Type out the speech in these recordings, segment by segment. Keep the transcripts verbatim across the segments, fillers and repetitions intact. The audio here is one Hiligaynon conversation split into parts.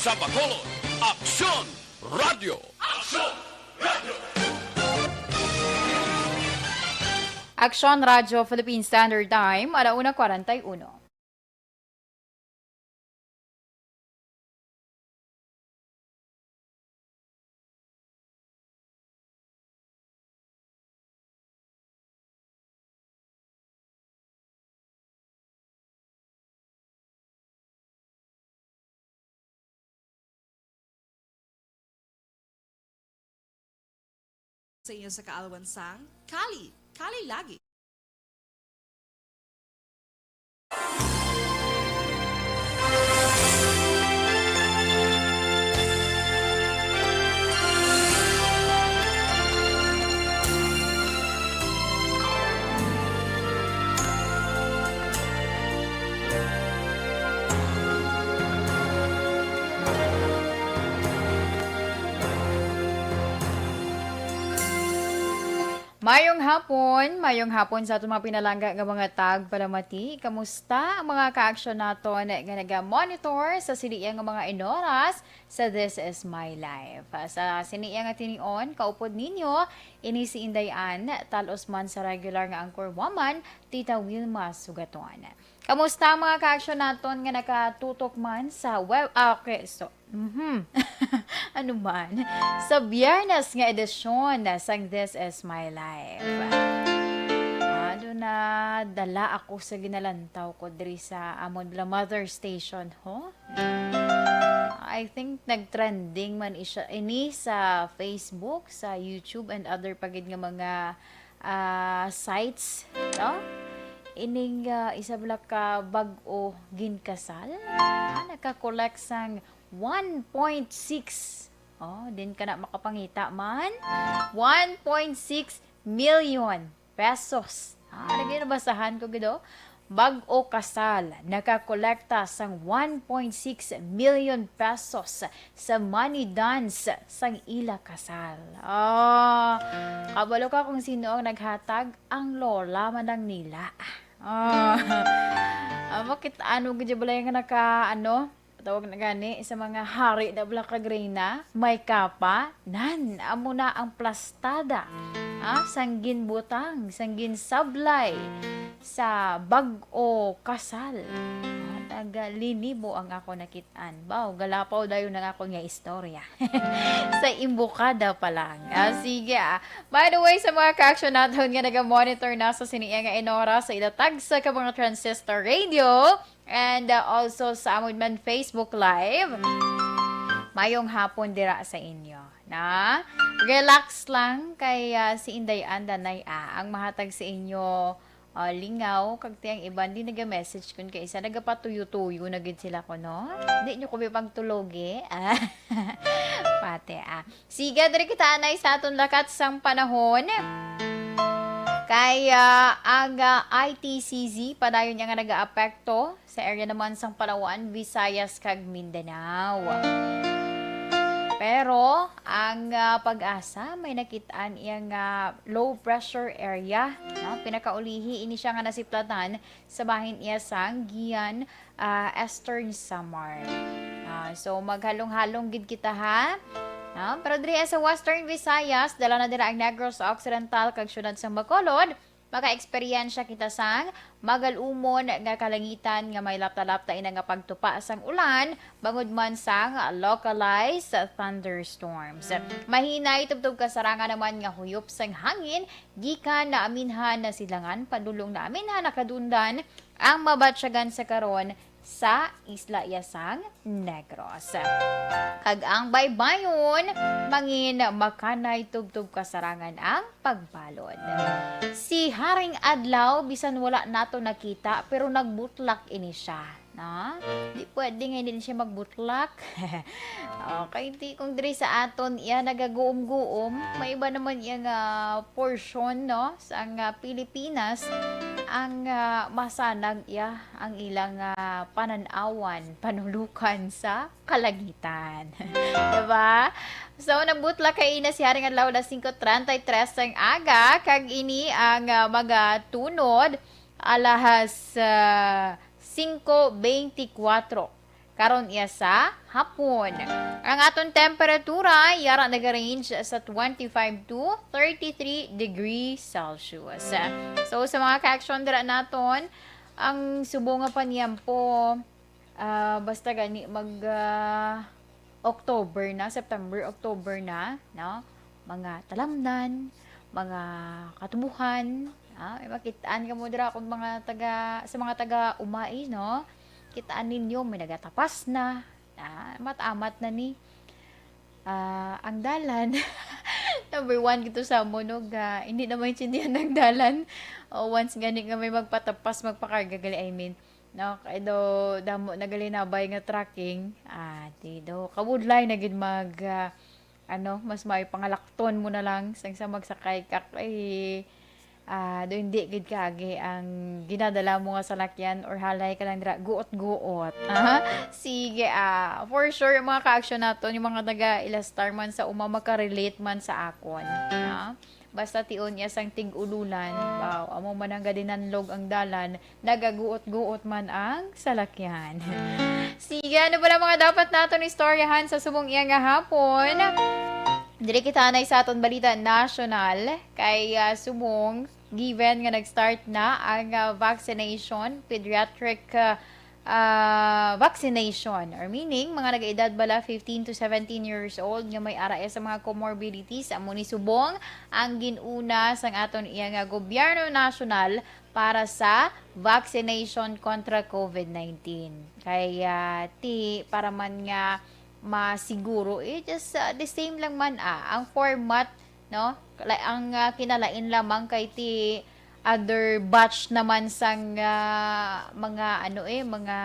Sa Bacolod, Aksyon Radio. Aksyon Radio. Aksyon Radyo Philippine Standard Time, alauna kwarenta y uno. Sa inyo sa kaalawan sang Kali, Kali lagi. Mayong hapon, mayong hapon sa aton mga pinalangga nga mga tagpalamati. Kamusta ang mga kaaksyon naton nga naga-monitor sa sini iya nga mga inoras sa This Is My Life? Sa sini iya nga tinion, kaupod ninyo ini si Inday Ann, talos man sa regular nga anchor woman, Tita Wilma Sugaton. Kamusta ang mga kaaksyon naton nga nakatutok man sa web, ah, okay, so, mhm. Ano man? Sa Biyernes nga edisyon sang This Is My Life. Ano na, dala ako sa ginalantaw ko diri sa amon bla mother station, ho? I think nagtrending man isya ini sa Facebook, sa YouTube, and other pa gid nga mga, ah, sites, no? Ining, ah, isa bala ka bag-o ginkasal, ah, naka-collect sang one point six. Oh, din ka na makapangita man. One point six million pesos. Ah, lagi nabasahan ko gid, oh. Bag-o kasal, nakakolekta sang one point six million pesos sa money dance sang ila kasal. Ah, kabalo ka kung sino ang naghatag? Ang lola man ang nila. Ah, ah, bakit ano gid bala nga naka, ano, tawag na gani sa mga hari na bala kag reyna, may kapa, nan, amo na ang plastada, ah, sang ginbutang, sang ginsablay sa bag-o kasal. Ah, taga linibo ang ako nakit-an. Baw, galapaw dayon ang ako nga istorya. Sa imbukada pa lang. Ah, sige, ah. By the way, sa mga ka-action naton nga naga-monitor na sa sini nga inora sa ila tagsa ka mga transistor radio, and, uh, also sa amon man Facebook Live. Mayong hapon dira sa inyo, na? Relax lang kay, uh, si Inday Anda nay, ah, ang mahatag sa inyo, uh, lingaw, kag tiyang iban di naga-message kun kay isa nagapatuyo-tuyo na gid sila ko, no? Di nyo ko pagtulogi. Ah. Pati, ah. Sige, diri kita anay sa aton lakat sang panahon. Kay, ah, ang, ah, I T C Z padayon niya nga nagaapekto sa area naman sang Palawan, Visayas, kag Mindanao. Pero ang, ah, PAGASA may nakit-an iya nga low pressure area, no? Pinakaulihi ini siya nga nasiplatan sa bahin iya sang Gian, ah, Eastern Samar. Ah, so maghalong-halong gid kita, ha. Ah, pero diri sa Western Visayas, dala na dira ang Negros Occidental kag siyudad sang Bacolod. Maka-eksperyensya kita sang magalumon nga kalangitan nga may lapta-lapta ina nga pagtupa sang ulan, bangod man sang localized thunderstorms. Mahinay tubtob kasarangan naman nga huyop sang hangin gikan naaminhan na silangan padulong naaminhan na kadundan ang mabatyagan sa karon sa isla iya sang Negros. Kag ang baybayon, mangin makanay tubtob kasarangan ang pagbalod. Si Haring Adlaw, bisan wala nato nakita, pero nagbutlak ini siya, no? Di pwede nga hindi siya magbutlak. Okay, di kung diri sa aton iya nagaguom-guom, may iba naman iya nga portion, no, sa nga Pilipinas ang, ah, masanag iya ang ilang, ah, panan-awan, panulukan sa kalangitan. Diba? So, nagbutlak kaina si Haring Adlaw alas singko treinta y tres sang aga, kag ini ang, ah, magatunod alahas, ah, singko beintikwatro Karon iya sa hapon. Ang aton temperatura yara nag-range sa twenty-five to thirty-three degrees Celsius. So, sa mga ka-aksyon dira naton, ang subong nga panyempo, ah, basta gani mag, ah, October na, September, October na, no? Mga talamnan, mga katubuhan, ah, may makitaan ka mo dira kung mga taga, sa mga taga Umay, no? Kitaan ninyo, may nagatapas na, ah, amat-amat na ni. Ah, ang dalan, number one gito sa amo, no, ga, hindi na maintindihan ang dalan. O, once gani nga may magpatapas, magpakarga gali, I mean, no, kay daw damo na gali nabay nga trucking, ah, di daw kabudlay na gid mag, ah, ano, mas may pangalakton mo na lang sang sa magsakay ka kay, ah, do hindi gid kaagi ang ginadala mo nga salakyan or halay ka lang dira, guot-guot. Aha. Sige, ah, for sure, mga ka-aksyon naton, yung mga taga Ilastar man sa uma, makarelate man sa akon. Ah, basta tion niya sang tig-ululan, wow, amo man ang gadinanlog ang dalan, nagaguot-guot man ang salakyan. Sige, ano ba lang mga dapat naton istoryahan sa subong iya nga hapon? Diri kita anay sa aton balita nasyonal kay, ah, subong, given nga nag-start na ang, ah, vaccination, pediatric, ah, ah, vaccination, or meaning, mga nag-edad bala fifteen to seventeen years old nga may ara sa mga comorbidities, amo ni subong ang gin-una sang aton iya nga gobyerno nasyonal para sa vaccination kontra covid nineteen. Kay, ah, ti, para man nga masiguro, eh, just, ah, the same lang man, ah, ang format, no? Kala-, ang, ah, kinalain lamang kay ti other batch naman sang, ah, mga, ano, eh, mga,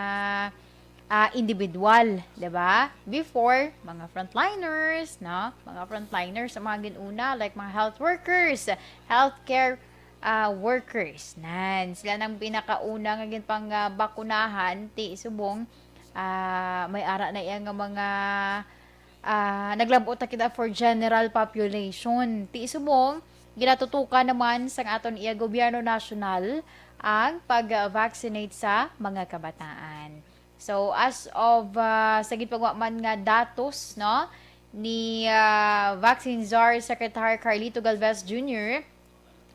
ah, individual, di ba? Before, mga frontliners, no? Mga frontliners ang mga gin-una, like mga health workers, healthcare, ah, workers. Nan, sila nang pinakauna nga ginpang, ah, bakunahan, ti subong, ah, may ara na iya nga mga, ah, naglab-ot na kita for general population. Ti subong, ginatutukan naman sang aton iya gobyerno nasyonal ang pag-vaccinate sa mga kabataan. So, as of, ah, sa ginpagwa man nga datos, no, ni, ah, Vaccine Czar Secretary Carlito Galvez Junior,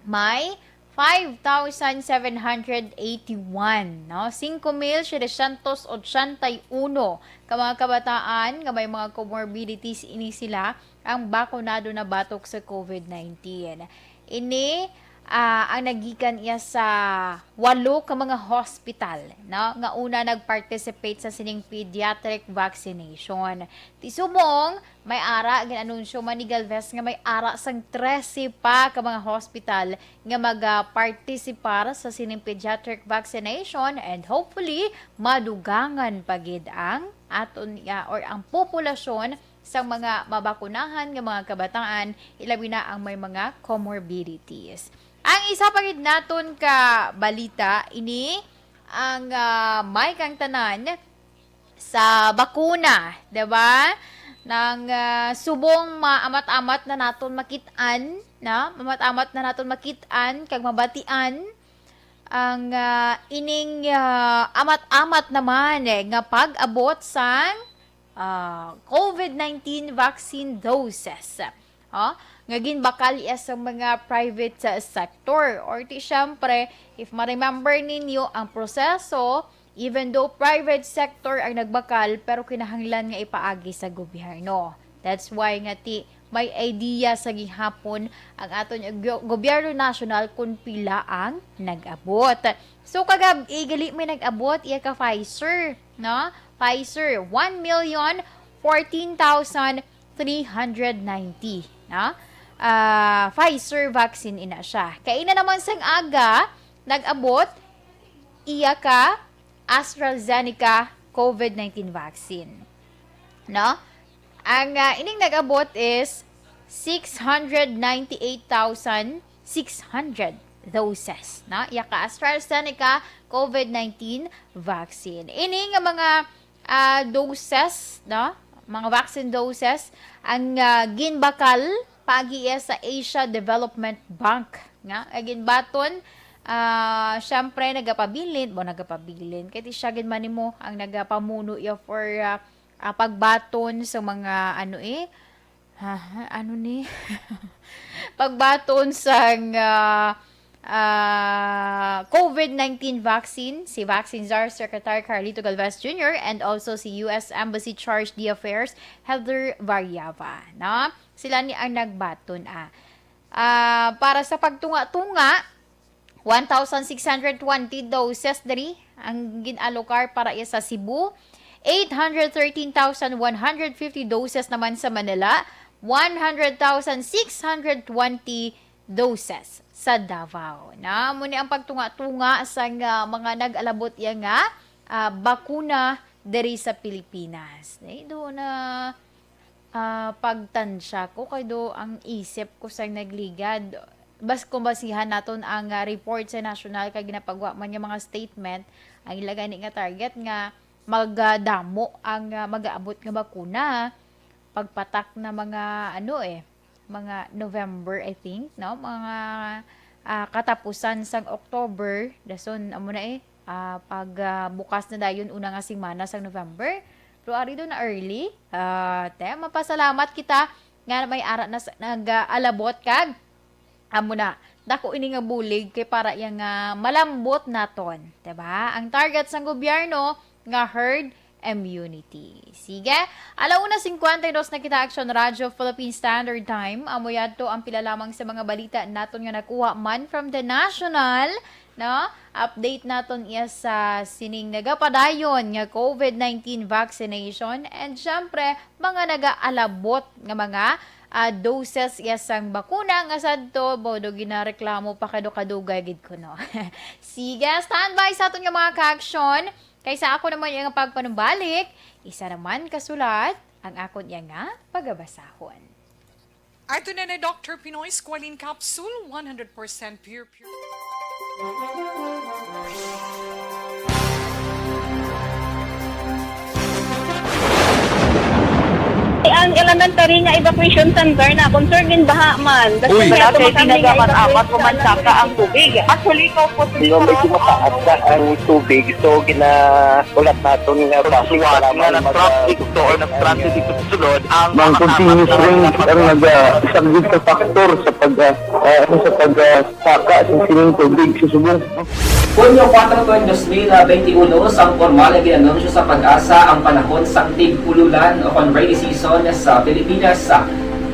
may five thousand seven hundred eighty-one, no? Cinco mil setecientos ochenta y uno ka mga kabataan nga may mga comorbidities, ini sila ang bakunado na batok sa covid nineteen. Ini, ah, ang nagikan iya sa walo ka mga hospital, no, nga una nag-participate sa sining pediatric vaccination. Ti subong, may ara, gin-anunsyo man ni Galvez nga may ara sang trese pa ka mga hospital nga maga-partisipar sa sining pediatric vaccination, and hopefully, madugangan pa gid ang aton, ah, or ang populasyon sang mga mabakunahan nga mga kabataan, ilabi na ang may mga comorbidities. Ang isa pa gid naton ka balita, ini ang, ah, may kang tanan sa bakuna, di ba? Nang, ah, subong maamat-amat na naton makit-an, na maamat-amat na naton makit-an kag mabatian ang, ah, ining, ah, amat-amat naman, eh, nga pag-abot sang, ah, covid nineteen vaccine doses. Oh, nga ginbakal iya sa mga private sa sector. Or ti, syempre, if ma-remember ninyo ang proseso, even though private sector ang nagbakal, pero kinahanglan nga ipaagi sa gobyerno. That's why nga ti may idea sa gihapon ang aton go-, gobyerno nasyonal kung pila ang nag-abot. So, kagab-i gali may nag-abot, iya ka Pfizer, no? Pfizer, one million fourteen thousand three hundred ninety, no? Ah, Pfizer vaccine ina siya. Kaina naman sang aga, nag-abot, iya ka AstraZeneca covid nineteen vaccine. No? Ang, ah, ining nag-abot is six hundred ninety-eight thousand six hundred doses, no? Iya ka AstraZeneca covid nineteen vaccine. Ini nga mga, ah, doses, no? Mga vaccine doses ang, ah, ginbakal paagi sa Asia Development Bank, nga, nga ginbaton Ah, syempre, nagapabilin, bo, nagapabilin. Kay ti siya gid man nimo ang nagapamuno ya for, ah, ah, pagbaton sa mga, ano eh, ha, ano ni? Pagbaton sa, ah, ah, COVID nineteen vaccine, si Vaccine Czar Secretary Carlito Galvez Junior and also si U S Embassy Charge d'Affaires, Heather Variava, no? Sila ni ang nagbaton, ah. Ah, para sa pagtunga-tunga, one thousand six hundred twenty doses diri ang gin-alokar para iya sa Cebu, eight hundred thirteen thousand one hundred fifty doses naman sa Manila, one hundred thousand six hundred twenty doses sa Davao. Na, amo ni ang pagtunga-tunga sa nga mga nag-alabot iya nga, ah, bakuna diri sa Pilipinas. Ay, do na, ah, pagtansya ko kay do ang isip ko sa nagligad. Bas kung basihan naton ang, ah, report sa national kay ginapagwa man nga mga statement, ang ila gani nga target nga magadamo ang, ah, magaabot nga bakuna pagpatak na mga ano eh, mga November, I think, no? Mga, ah, katapusan sang October, dason amo na eh, ah, pag, ah, bukas na dayon una nga semana sang November. Pero ari do na early. Ah, te, mapasalamat kita nga may ara na sa, nag-alabot kag amo na. Dako ini nga bulig kay para iya nga malambot naton, diba? Ang target sang gobyerno nga herd immunity. Sige, ala una cincuenta y dos na kita, Action Radio Philippine Standard Time. Amo yadto ang pila lamang sa mga balita naton nga nakuha man from the national, no? Update naton iya sa sining nagapadayon nga COVID nineteen vaccination and syempre mga nagaalabot nga mga, ah, doses iya sang bakuna nga sadto, bodo ginareklamo pa kadugay gid kuno. Sige, standby sa aton nga mga ka-action. Kay sa ako naman iya nga pagpanumbalik, isa naman ka sulat ang akon iya nga pagabasahon. Ato na ni Doctor Pinoy Squalene Capsule, one hundred percent pure, pure. Ang elementary nga evacuation center na, concern din baha man. Basta Uy. Kaya Wala kay tumakang tinaga nga man apat evacuation kumansaka center. Ang tubig. Actually, ikaw po Yung medyo mataas na ang tubig, so ginaulat naton nga traffic, Suwat salamat nga mag- nag-traffic to or nag-transit dito sa sulod, ang Bang makatapat continuous na rain, ang naga-, isang big factor sa pag, ah, ah, ano, sa pag, ah, saka sa sining tubig sa subong. Hunyo kuwatro, dos mil benti uno, sang pormal nga gin-anunsyo sa PAGASA ang panahon sang tig-ululan o kon rainy season sa Pilipinas.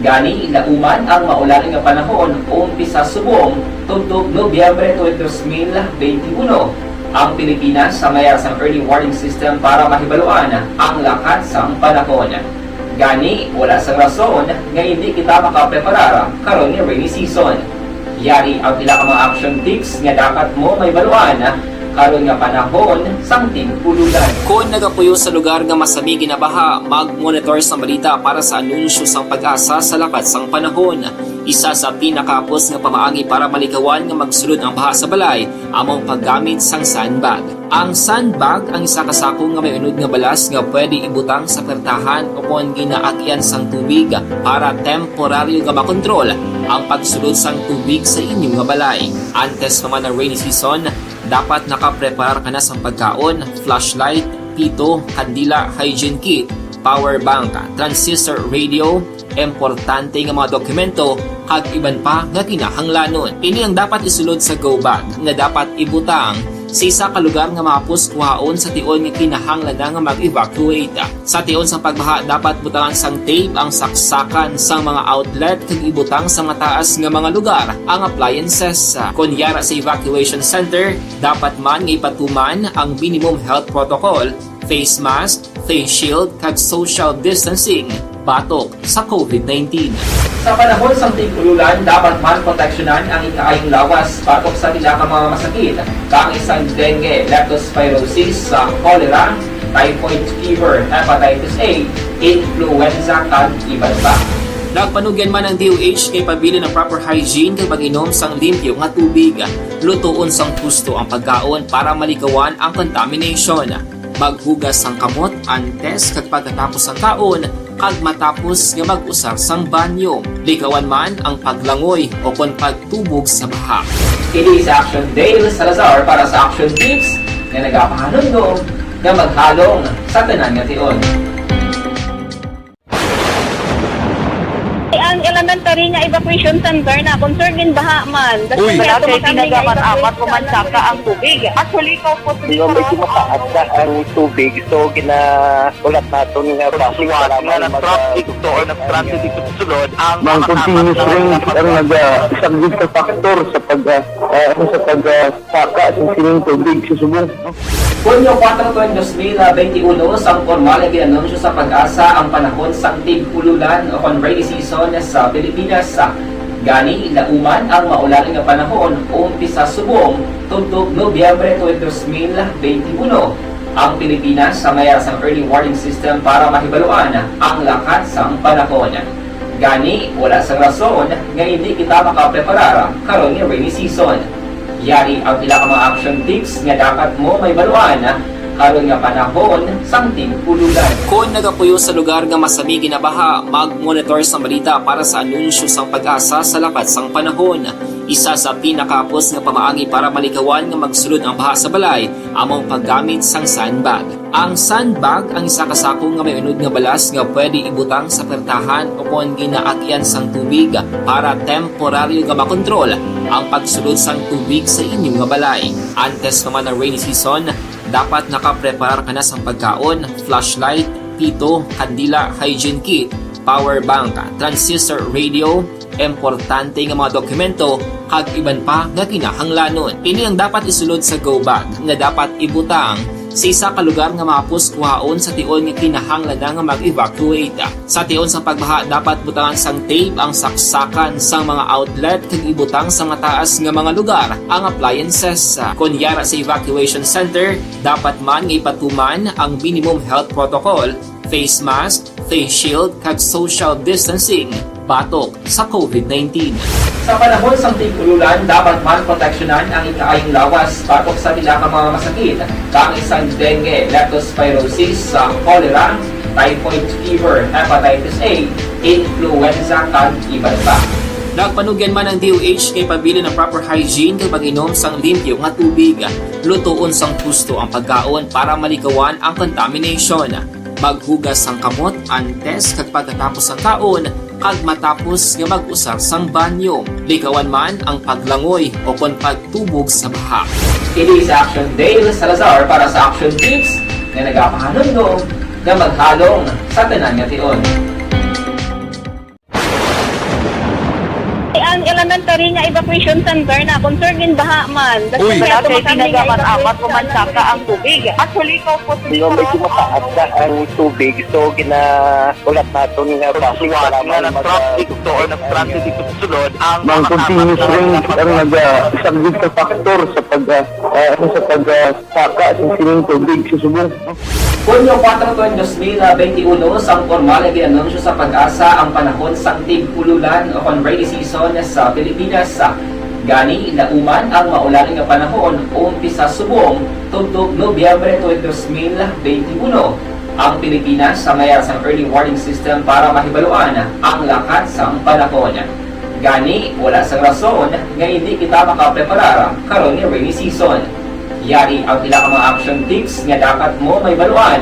Gani, lauman ang maulan nga panahon umpisa subong tubtob Nobyembre twenty, dos mil benti uno. Ang Pilipinas sa may sang early warning system para mahibaluan ang lakat sang panahon. Gani, wala sang rason nga hindi kita makapreparar karon nga rainy season. Yari ang pila ka mga action tips nga dapat mo mahibaluan karon nga panahon sang tig-ululan. Kon nagapuyo sa lugar nga masami ginabaha, mag-monitor sang balita para sa anunsyo sang PAGASA sa lakat sang panahon. Isa sa pinakahapos nga pamaagi para malikawan nga magsulod ang baha sa balay amo ang paggamit sang sandbag. Ang sandbag ang isa ka sako nga may unod nga balas nga pwede ibutang sa pertahan o kon ginaagyan sang tubig para temporaryo nga makontrol ang pagsulod sang tubig sa inyo nga balay. Antes pa man ang rainy season, dapat nakapreparar ka na sang pagkaon, flashlight, pito, kandila, hygiene kit, power bank, transistor radio, importante nga mga dokumento, kag iban pa nga kinahanglanon. Ini ang dapat isulod sa go bag nga dapat ibutang sa isa ka lugar nga mahapos kuhaon sa tion nga kinahanglan na nga mag-evacuate. Sa tion sang pagbaha, dapat butangan sang tape ang saksakan sang mga outlet kag ibutang sa mataas nga mga lugar ang appliances. Kon yara sa evacuation center, dapat man nga ipatuman ang minimum health protocol, face mask, face shield, kag social distancing batok sa COVID nineteen. Sa panahon sang tig-ululan, dapat man proteksyonan ang ikaayong lawas batok sa pila ka mga masakit, kaangay sang dengue, leptospirosis, sa cholera, typhoid fever, hepatitis A, influenza, kag iban pa. Nagpanugyan man ang D O H kay pabilin ang proper hygiene kag pag-inom sang limpyo nga tubig. Lutoon sang husto ang pagkaon para malikawan ang contamination. Maghugas sang kamot antes kag pagkatapos sang kaon, kag matapos nga mag-usar sang banyo. Likawan man ang paglangoy o kon pagtubog sa baha. Ini sa Action Dale Salazar para sa Action Tips nga nagapahanumdom nga maghalong sa tanan nga tion. Ang elementary nga evacuation center na concerned in baha man. Uy! Wala kay ginagamat-amat o mansaka ang tubig. Actually, ikaw po, medyo mataas na ang tubig. So, gina-, ulat naton nga basi para nga mag-, na-trap dito or na-stranded dito sa sulod ang mga continuous rain ang nag-, ah, isang big factor sa pag, ah, ah, ano, sa pag, ah, saka sa sining tubig sa subong. Hunyo kuwatro tuig dos mil benti uno, sang pormal nga gin-anunsyo sa PAGASA ang panahon sang tig-ululan o kon rainy season sa Pilipinas. Gani, lauman ang maulan nga panahon umpisa subong tubtob Nobyembre tuig dos mil benti uno. Ang Pilipinas sa mayara sang early warning system para mahibaluan ang lakat sang panahon. Gani, wala sang rason nga indi kita makapreparar karon nga rainy season. Yari ang pila ka mga action tips nga dapat mo mahibaluan karon nga panahon sang tig-ululan. Kon nagapuyo sa lugar nga masami ginabaha, mag-monitor sang balita para sa anunsyo sang PAGASA sa lakat sang panahon. Isa sa pinakahapos nga pamaagi para malikawan nga magsulod ang baha sa balay amo ang paggamit sang sandbag. Ang sandbag ang isa ka sako nga may unod nga balas nga pwede ibutang sa pertahan o kon ginaagyan sang tubig para temporaryo nga makontrol ang pagsulod sang tubig sa inyo nga balay. Antes pa man ang rainy season, dapat nakapreparar ka na sang pagkaon, flashlight, pito, kandila, hygiene kit, power bank, transistor radio, importante nga mga dokumento, kag iban pa nga kinahanglanon. Ini ang dapat isulod sa go bag nga dapat ibutang sa isa ka lugar nga mahapos kuhaon sa tion nga kinahanglan na nga mag-evacuate. Sa tion sa pagbaha, dapat butangan sang tape ang saksakan sang mga outlet kag ibutang sa mataas nga mga lugar ang appliances. Kon yara sa evacuation center, dapat man nga ipatuman ang minimum health protocol, face mask, face shield, kag social distancing batok sa COVID nineteen. Sa panahon sang tig-ululan, dapat man proteksyonan ang ikaayong lawas batok sa pila ka mga masakit, kaangay sang dengue, leptospirosis, sa cholera, typhoid fever, hepatitis A, influenza, kag iban pa. Nagpanugyan man ang D O H kay pabilin ang proper hygiene kag pag-inom sang limpyo nga tubig. Lutoon sang husto ang pagkaon para malikawan ang contamination. Maghugas sang kamot antes kag pagkatapos sang kaon, kag matapos nga mag-usar sang banyo. Likawan man ang paglangoy o kon pagtubog sa baha. Ini sa Action Dale Salazar para sa Action Tips nga nagapahanumdom nga maghalong sa tanan nga tion. Ang elementary nga evacuation center na concerned in baha man. Uy! Wala kay ginagamat-amat o mansaka ang tubig. Actually, ikaw po, medyo mataas na ang tubig. So, gina-, ulat naton nga basi para nga mag-, na-trap dito or na-stranded dito sa sulod ang mga continuous rain ang nag-, ah, isang big factor sa pag, ah, ah, ano, sa pag, ah, saka sa sining tubig sa subong. Hunyo kuwatro tuig dos mil benti uno, sang pormal nga gin-anunsyo sa PAGASA ang panahon sang tig-ululan o kon rainy season sa Pilipinas. Gani, lauman ang maulan nga panahon umpisa subong tubtob Nobyembre tuig dos mil benti uno. Ang Pilipinas sa mayara sang early warning system para mahibaluan ang lakat sang panahon. Gani, wala sang rason nga indi kita makapreparar karon nga rainy season. Yari ang pila ka mga action tips nga dapat mo mahibaluan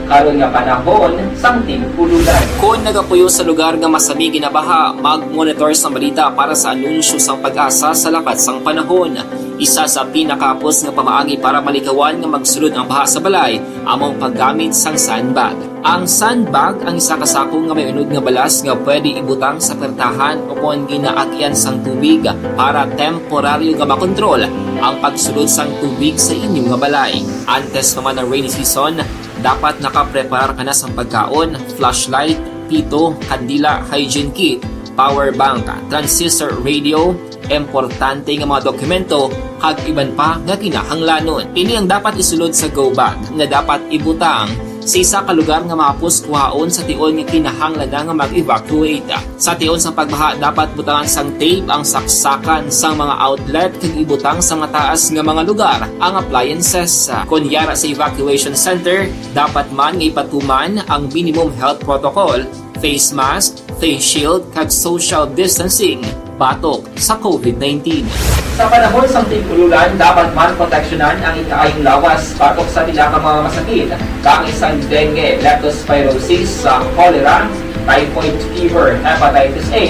karon nga panahon sang tig-ululan. Kon nagapuyo sa lugar nga masami ginabaha, mag-monitor sang balita para sa anunsyo sang PAGASA sa lakat sang panahon. Isa sa pinakahapos nga pamaagi para malikawan nga magsulod ang baha sa balay amo ang paggamit sang sandbag. Ang sandbag ang isa ka sako nga may unod nga balas nga pwede ibutang sa pertahan o kon ginaagyan sang tubig para temporaryo nga makontrol ang pagsulod sang tubig sa inyo nga balay. Antes pa man ang rainy season, dapat nakapreparar ka na sang pagkaon, flashlight, pito, kandila, hygiene kit, power bank, transistor radio, importante nga mga dokumento, kag iban pa nga kinahanglanon. Ini ang dapat isulod sa go bag nga dapat ibutang sa isa ka lugar nga mahapos kuhaon sa tion nga kinahanglan na nga mag-evacuate. Sa tion sa pagbaha, dapat butangan sang tape ang saksakan sang mga outlet kag ibutang sa mataas nga mga lugar ang appliances. Kon yara sa evacuation center, dapat man nga ipatuman ang minimum health protocol face mask, face shield, kag social distancing batok sa COVID nineteen. Sa panahon sang tig-ululan, dapat man proteksyonan ang ikaayong lawas batok sa pila ka mga masakit, kaangay sang dengue, leptospirosis, sa cholera, typhoid fever, hepatitis A,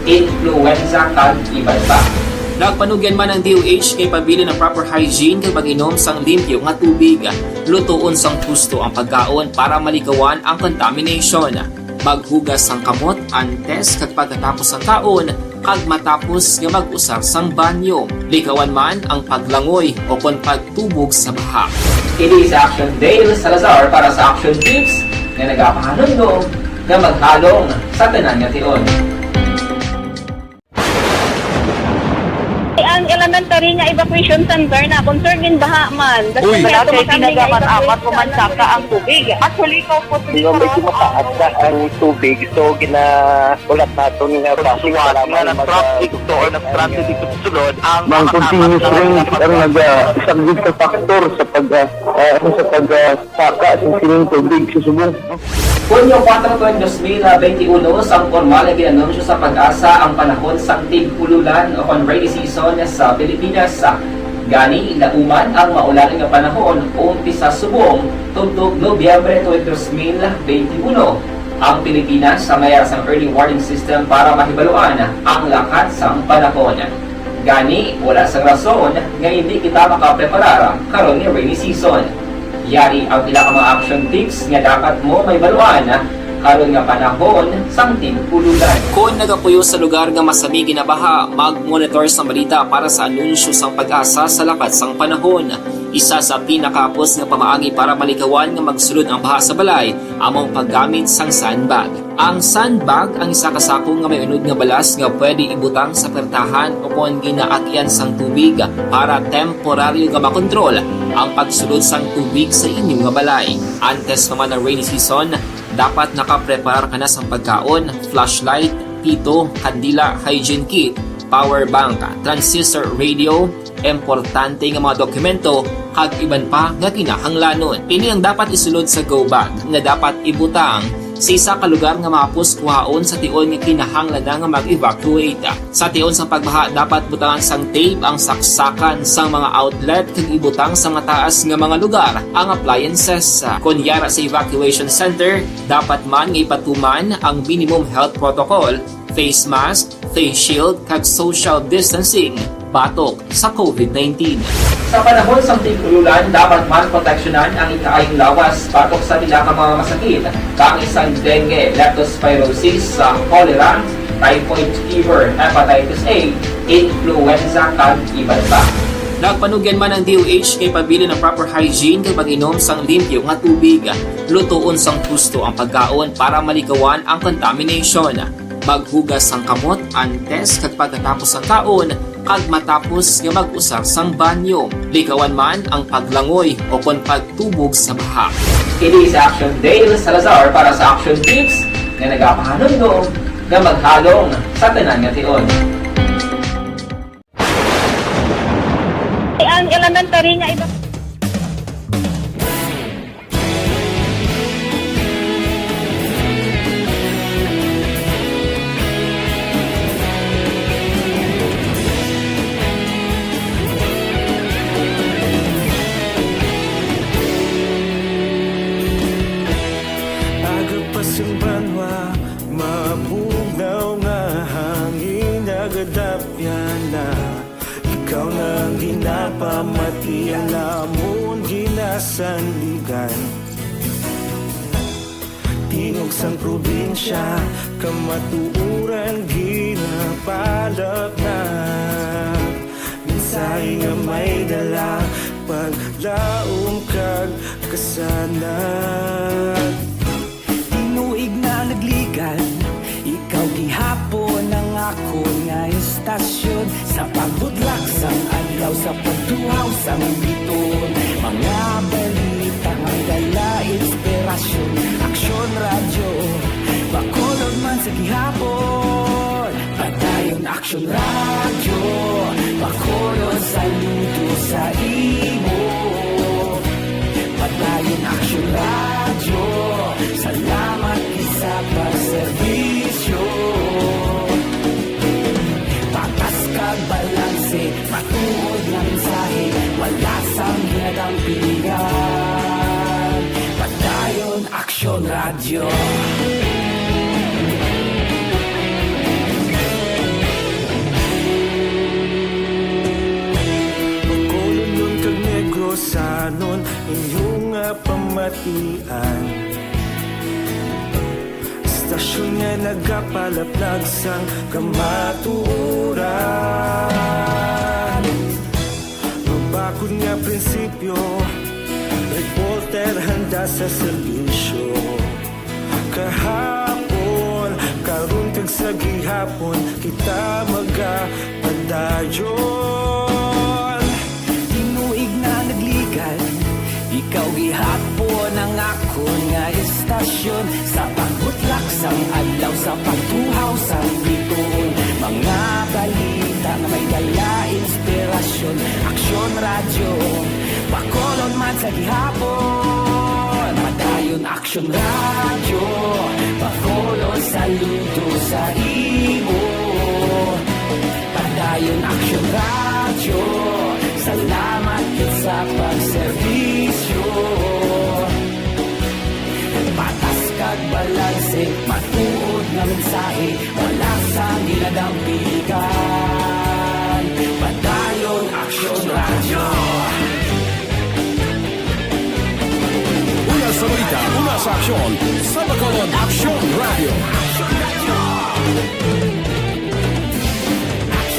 influenza, kag iban pa. Nagpanugyan man ang D O H nga ipabilin ang proper hygiene kag pag-inom sang limpyo nga tubig. Lutoon sang husto ang pagkaon para malikawan ang contamination. Maghugas sang kamot antes kag pagkatapos sang kaon, kag matapos nga mag-usar sang banyo. Likawan man ang paglangoy o kon pagtubog sa baha. Kini si Action Dale Salazar para sa Action Tips nga nagapahanumdom nga maghalong sa tanan nga tion. Ang elementary nga evacuation center na concern gin baha man. Uy. Dati kami nga tinaga man evacuate amat sa kumansaka ang tubig. Actually, ikaw po, di ba, medyo mataas na ang tubig. So, gina-, ulat naton nga Kung suwat nga nag-traffic to or nag-transit dito sa sulod, ang Mang continuous rain ang naga-, isa gid ka factor sa pag, ah, ah, ano, sa pag, ah, saka sa sining tubig sa subong. Hunyo kuwatro, tuig dos mil benti uno, sang pormal nga gin-anunsyo sa PAGASA ang panahon sang tig-ululan o kon rainy season sa Pilipinas. Gani, nauman ang maulan nga panahon umpisa subong tubtob Nobyembre tuig dos mil benti uno. Ang Pilipinas sa mayara sang early warning system para mahibaluan ang lakat sang panahon. Gani, wala sang rason nga indi kita makapreparar karon nga rainy season. Yari ang pila ka mga action tips nga dapat mo mahibaluan karon nga panahon sang tig-ululan. Kon nagapuyo sa lugar nga masami ginabaha, mag-monitor sa balita para sa anunsyo sang PAGASA sa lakat sang panahon. Isa sa pinakahapos nga pamaagi para malikawan nga magsulod ang baha sa balay amo ang paggamit sang sandbag. Ang sandbag ang isa ka sako nga may unod nga balas nga pwede ibutang sa pertahan o kon ginaagian sang tubig para temporaryo nga makontrol ang pagsulod sang tubig sa inyo nga balay. Antes pa man ang rainy season, dapat nakapreparar ka na sang pagkaon, flashlight, pito, kandila, hygiene kit, power bank, transistor radio, importante nga mga dokumento, kag iban pa nga kinahanglanon. Ini ang dapat isulod sa go bag nga dapat ibutang sa isa ka lugar nga mahapos kuhaon sa tion nga kinahanglan na nga mag-evacuate. Sa tion sang pagbaha, dapat butangan sang tape ang saksakan sang mga outlet kag ibutang sa mataas nga mga lugar ang appliances. Kon yara sa evacuation center, dapat man nga ipatuman ang minimum health protocol, face mask, face shield, kag social distancing batok sa COVID nineteen. Sa panahon sang tig-ululan, dapat man proteksyonan ang ikaayong lawas batok sa pila ka mga masakit, kaangay sang dengue, leptospirosis, sa cholera, typhoid fever, hepatitis A, influenza, kag iban pa. Nagpanugyan man ang D O H nga ipabilin ang proper hygiene kag pag-inom sang limpyo nga tubig. Lutoon sang husto ang pagkaon para malikawan ang contamination. Maghugas sang kamot antes kag pagkatapos sang kaon, kag matapos nga mag-usar sang banyo. Likawan man ang paglangoy o kon pagtubog sa baha. Kini si Action Dale Salazar para sa Action Tips nga nagapahanumdom nga maghalong sa tanan nga tion. Ang elementary nga iba. Aga pa sang banwa, mabugnaw nga hangin nagadapyan na. Ikaw na ang ginapamati, ang amon ginasandigan. Tingog sang probinsya, kamatuoran ginapalapnag. Mensahe nga may dala, paglaom kag kasanag. Tinuig na nagligan, ikaw gihapon ang akon nga istasyon. Sa pagbudlak sang adlaw, sa pagtuhaw sang biton, mga balita nga dala inspirasyon. Aksyon Radyo, Bacolod man sa gihapon. Padayon Aksyon Radyo, Bacolod, saludo sa imo. Padayon Aksyon Radyo, salamat gid sa pagserbi. Radyo. Bacolodnon kag Negrosanon, inyo nga pamatian. Istasyon nga nagapalaplag sang kamatuoran. Mabakod nga prinsipyo, reporter handa sa serbisyo. Kahapon, karon kag sa gihapon, kita magapadayon. Tinuig na nagligad, ikaw gihapon ang akon nga istasyon. Sa pagbutlak sang adlaw, sa pagtuhaw sang bituon, mga balita nga may dala inspirasyon. Aksyon Radyo, Bacolod man sa gihapon. Padayon Aksyon Radyo, Bacolod saludo sa imo. Padayon Aksyon Radyo, salamat gid sa pagserbisyo. Patas kag balanse, matuod nga mensahe, wala sang ginadampigan. Padayon Aksyon Radyo. Una sa balita, una sa aksyon, sa Bacolod Aksyon Radyo.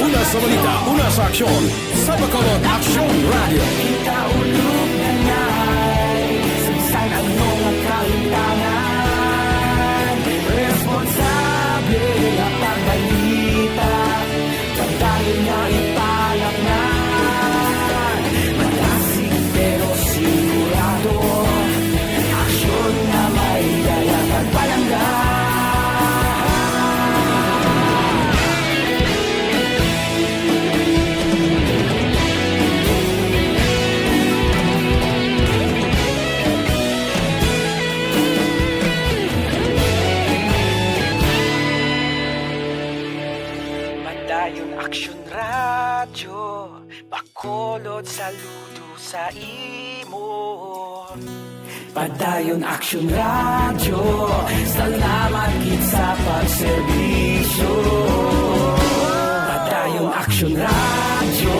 Una sa balita, una sa aksyon, sa Bacolod Aksyon Radyo. Kita ulog na ngay, sagsag ang mga kahitangan. Responsable nga pagbalita, pagdayon nga ipalaknay. Madasig pero sigurado, aksyon nga may dala kag palangga. Padayon Aksyon Radyo, Bacolod saludo sa imo. Padayon Aksyon Radyo, salamat gid sa pagserbisyo. Padayon Aksyon Radyo.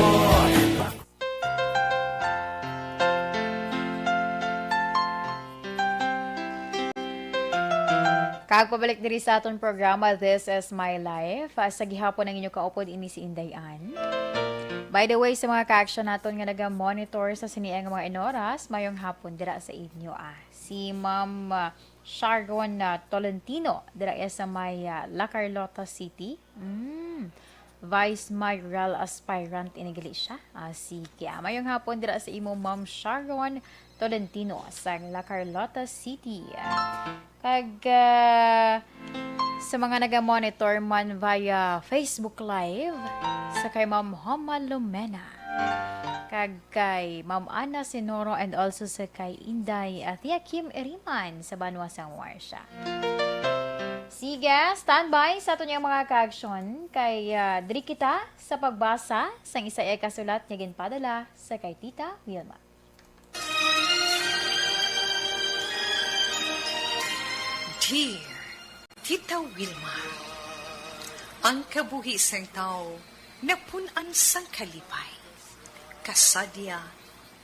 Kag pabalik diri sa aton programa, This Is My Life. Ah, sa gihapon ang inyo kaupod ini si Inday Ann. By the way, sa mga ka-action naton nga naga-monitor sa sini nga mga inoras, mayong hapon dira sa inyo, ah. Si Ma'am, ah, Sharon, ah, Tolentino, dira iya sa may, ah, La Carlota City. Mm. Vice Mayoral aspirant ini gali siya. Ah, sige. Ah, mayong hapon dira sa imo, Ma'am Sharon Tolentino, sa La Carlota City. Kag, ah, sa mga naga-monitor man via Facebook Live, sa kay Ma'am Homa Lumena, kag kay Ma'am Ana Sinoro, and also sa kay Inday, ah, Tia Kim Eriman sa Banwa sang Marcia. Sige, standby sa aton yang mga ka-aksyon kay, ah, diri kita sa pagbasa sang isa ka sulat nga ginpadala sa kay Tita Wilma. Dear Tita Wilma, ang kabuhi sang tawo napun-an sang kalipay, kasadya,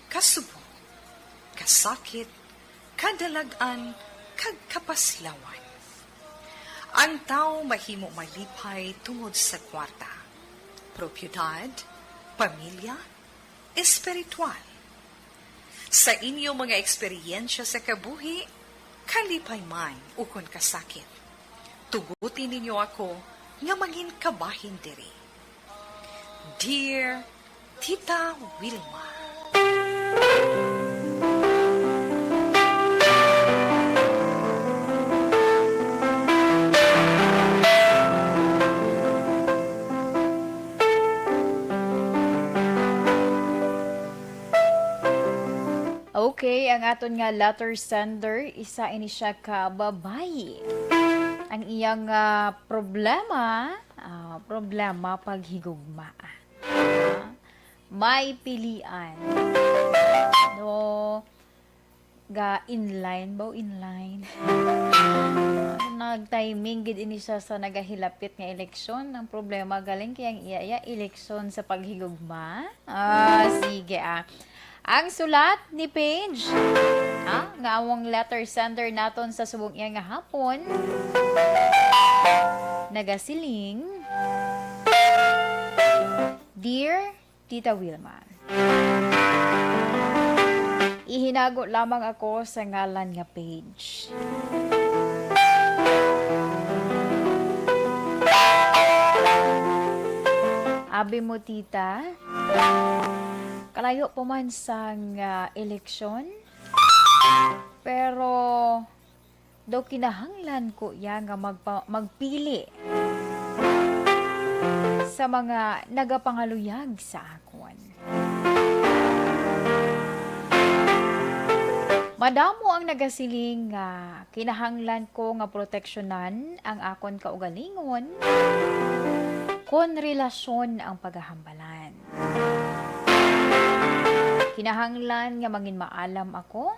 kasubo, kasakit, kadalag-an, kag kapaslawan. Ang tawo mahimo malipay tungod sa kwarta, propiedad, pamilya, espiritual. Sa inyo mga eksperyensya sa kabuhi, kalipay man ukon kasakit, tuguti ninyo ako nga mangin kabahin diri. Dear Tita Wilma. Okay, ang aton nga letter sender, isa ini siya ka babayi. Ang iyang, ah, problema, ah, problema paghigugma. Ah, may pilian. No, ga inline, baw inline. Nag-timing gid ini siya sa nagahilapit nga eleksyon. Ang problema, galing kay ang iya, iya eleksyon sa paghigugma. Ah, sige, ah. Ang sulat ni Paige, ah, nga among letter sender naton sa subong iya nga hapon, nagasiling, "Dear Tita Wilma, ihinago lamang ako sa ngalan nga Paige." Abi mo, tita, kalayo pa man sang, ah, eleksyon, pero daw kinahanglan ko iya nga magpa-, magpili sa mga nagapangaluyag sa akon. Madamo ang nagasiling nga kinahanglan ko nga proteksyonan ang akon kaugalingon kon relasyon ang paghahambalan. Kinahanglan nga mangin maalam ako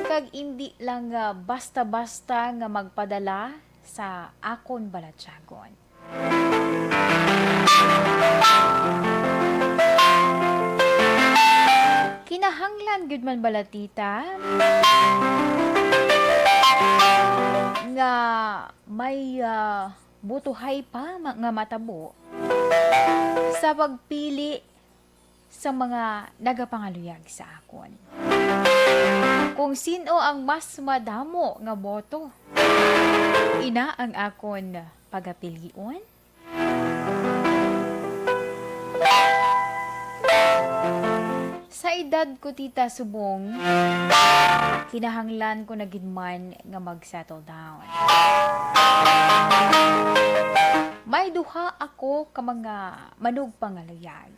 kag indi lang nga basta-basta nga magpadala sa akon balatyagon. Kinahanglan gyud man bala, tita, nga may, ah, butuhay pa ma-, nga matabo sa pagpili sa mga nagapangaluyag sa akon. Kung sin-o ang mas madamo nga boto, ina ang akon pagapilion. Sa edad ko, tita, subong, kinahanglan ko na gid man nga mag-settle down. May duha ako ka mga manugpangaluyag.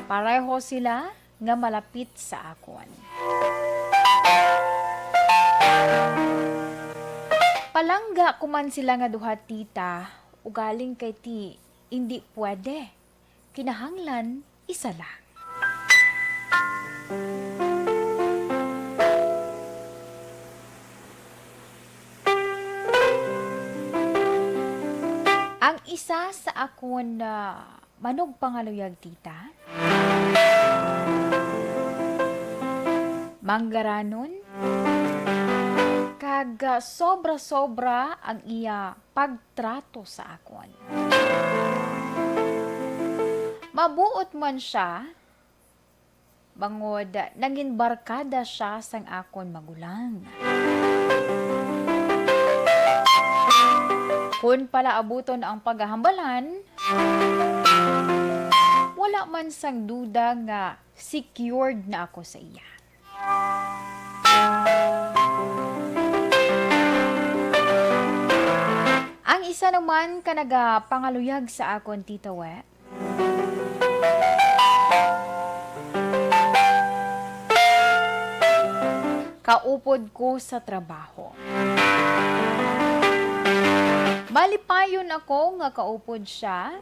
Pareho sila nga malapit sa akon. Palangga ko man sila nga duha, tita, ugaling kay ti indi pwede. Kinahanglan isa lang. Ang isa sa akon, ah, manugpangaluyag, tita, manggaranon, kag, ah, sobra-sobra ang iya pagtrato sa akon. Mabuot man sia, bangod nangin barkada sia sang akon magulang. Kon palaabuton ang paghahambalan, wala man sang duda nga secured na ako sa iya. Ang isa naman ka nagapangaluyag sa akon, Tita We, kaupod ko sa trabaho. Malipayon ako nga kaupod siya,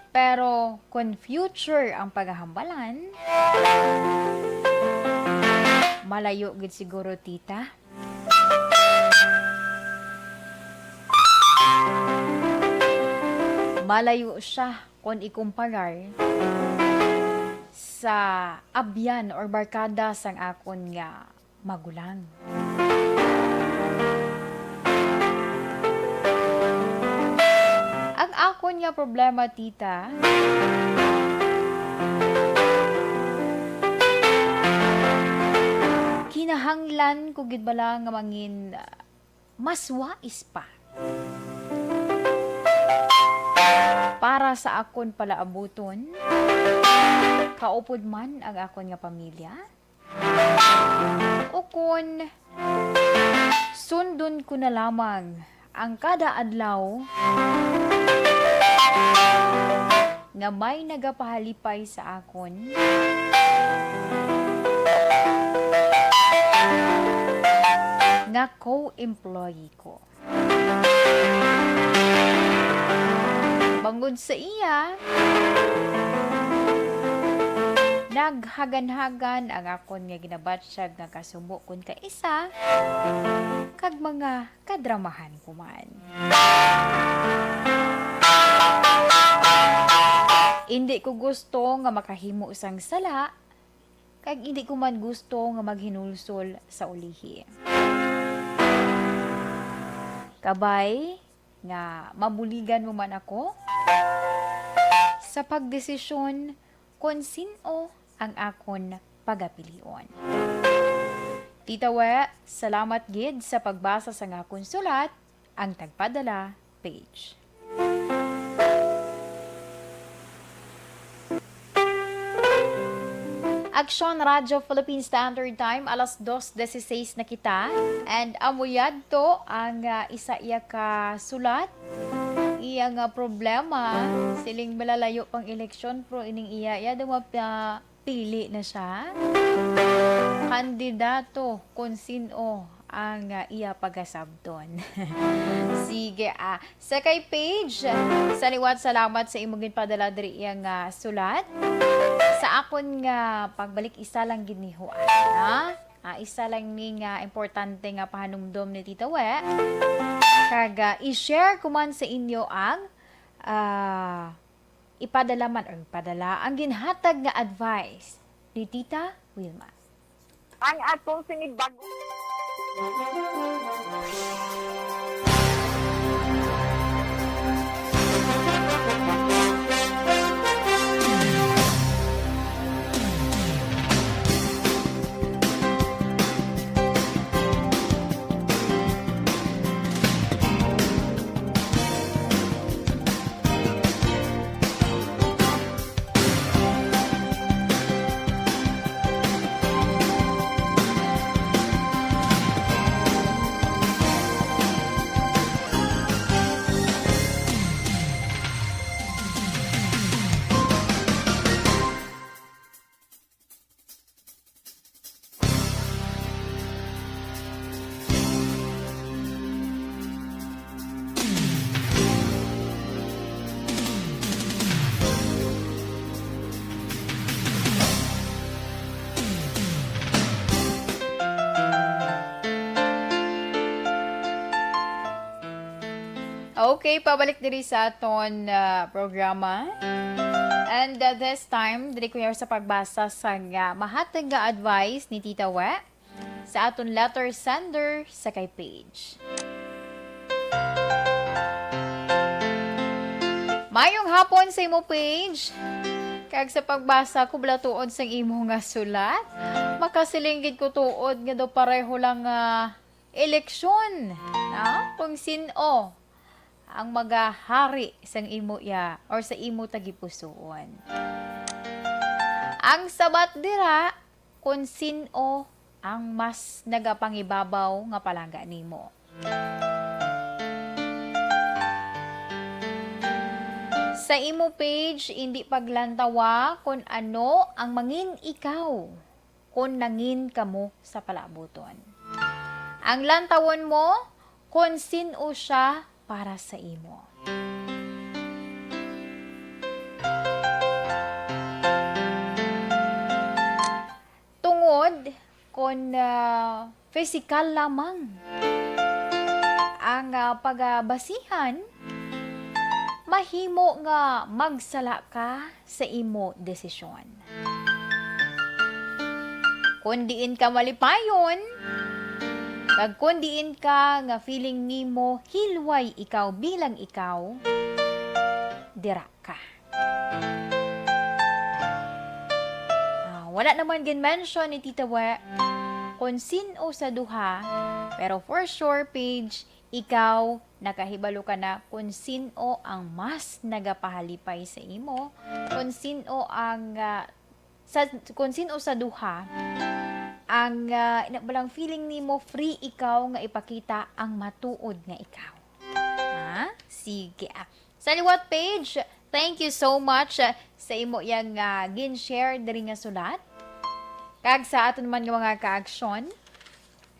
pero kon future ang paghahambalan, malayo gid siguro, tita. Malayo siya kon ikumparar sa abyan or barkada sang akon nga magulang. Ang akon nga problema, tita, kinahanglan ko gid bala nga mangin mas wais pa para sa akon palaabuton, kaupod man ang akon nga pamilya, ukon sundon ko na lamang ang kada adlaw nga may nagapahalipay sa akon nga co-employee ko. Bangod sa iya, Naghaganhagan ang akon nga ginabatyag nga kasubo kon kaisa, kag mga kadramahan ko man. Indi ko gusto nga makahimo sang sala, kag indi ko man gusto nga maghinulsol sa ulihi. Kabay nga mabuligan mo man ako sa pagdesisyon kon sin-o ang akon pagapilion. Tita We, salamat gid sa pagbasa sang akon sulat, ang tagpadala page. Aksyon Radyo Philippine Standard Time, alas dos dieciséis na kita. And amo yadto ang, ah, isa iya ka sulat. Iya nga problema, siling malalayo pang eleksyon, pero ining iya, iya daw mapa-, pili na siya. Kandidato kung sin-o ang, ah, iya pagasabton. Sige, ah, sa kay page, sa liwat, salamat sa imong ginpadala diri iya nga sulat. Sa akon nga pagbalik, isa lang gid ni ho, ah, ah, isa lang ni nga importante nga pahanumdom ni Tita We. Kag, ah, i-share ko man sa inyo ang, ah, ipadala man or ipadala ang ginhatag nga advice ni Tita Wilma. Ang atong sinibago. Okay, pabalik diri sa aton, ah, programa. And, ah, this time, diri ko sa pagbasa sa nga mahatag nga advice ni Tita We sa aton letter sender sa kay page. Mayong hapon sa imo page. Kag sa pagbasa ko bala tuod sang imo nga sulat, makasiling gid ko tuod nga daw pareho lang nga eleksyon, no? Kung sin-o ang magahari sang imo iya or sa imo tagipusoon. Ang sabat dira, kung sin-o ang mas nagapangibabaw nga palangga nimo. Sa imo page, indi paglantawa kon ano ang mangin ikaw kon nangin kamo sa palaabuton. Ang lantawon mo kon sin-o sia para sa imo. Tungod kon, ah, pisikal lamang ang, ah, pagabasihan, mahimo nga magsala ka sa imo desisyon. Kon diin ka malipayon, kag kon diin ka nga feeling nimo hilway ikaw bilang ikaw, dira ka. Ah, wala naman gin-mention ni Tita We kon sin-o sa duha, pero for sure, page, ikaw, nakahibalo ka na kon sin-o ang mas nagapahalipay sa imo, kon sin-o ang, ah, sa, kon sin-o sa duha ang, ah, ina-, balang feeling nimo free ikaw nga ipakita ang matuod nga ikaw. Ha? Sige, ah. Sa liwat page, thank you so much, ah, sa imo yang, ah, gin-share diri nga sulat. Kag sa aton man nga mga kaaksyon,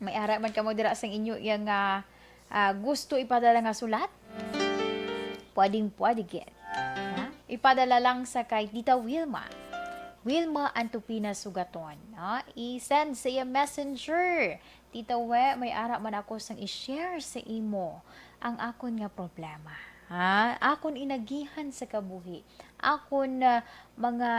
may ara man kamo dira sang inyo yang, ah, ah, gusto ipadala nga sulat, pwedeng pwede gid. Ha? Ipadala lang sa kay Tita Wilma. Wilma Antupina Sugaton, ha? I-send sa iya messenger. Tita We, may ara man ako sang i-share sa imo ang akon nga problema. Ha? Akon inagihan sa kabuhi. Akon, ah, mga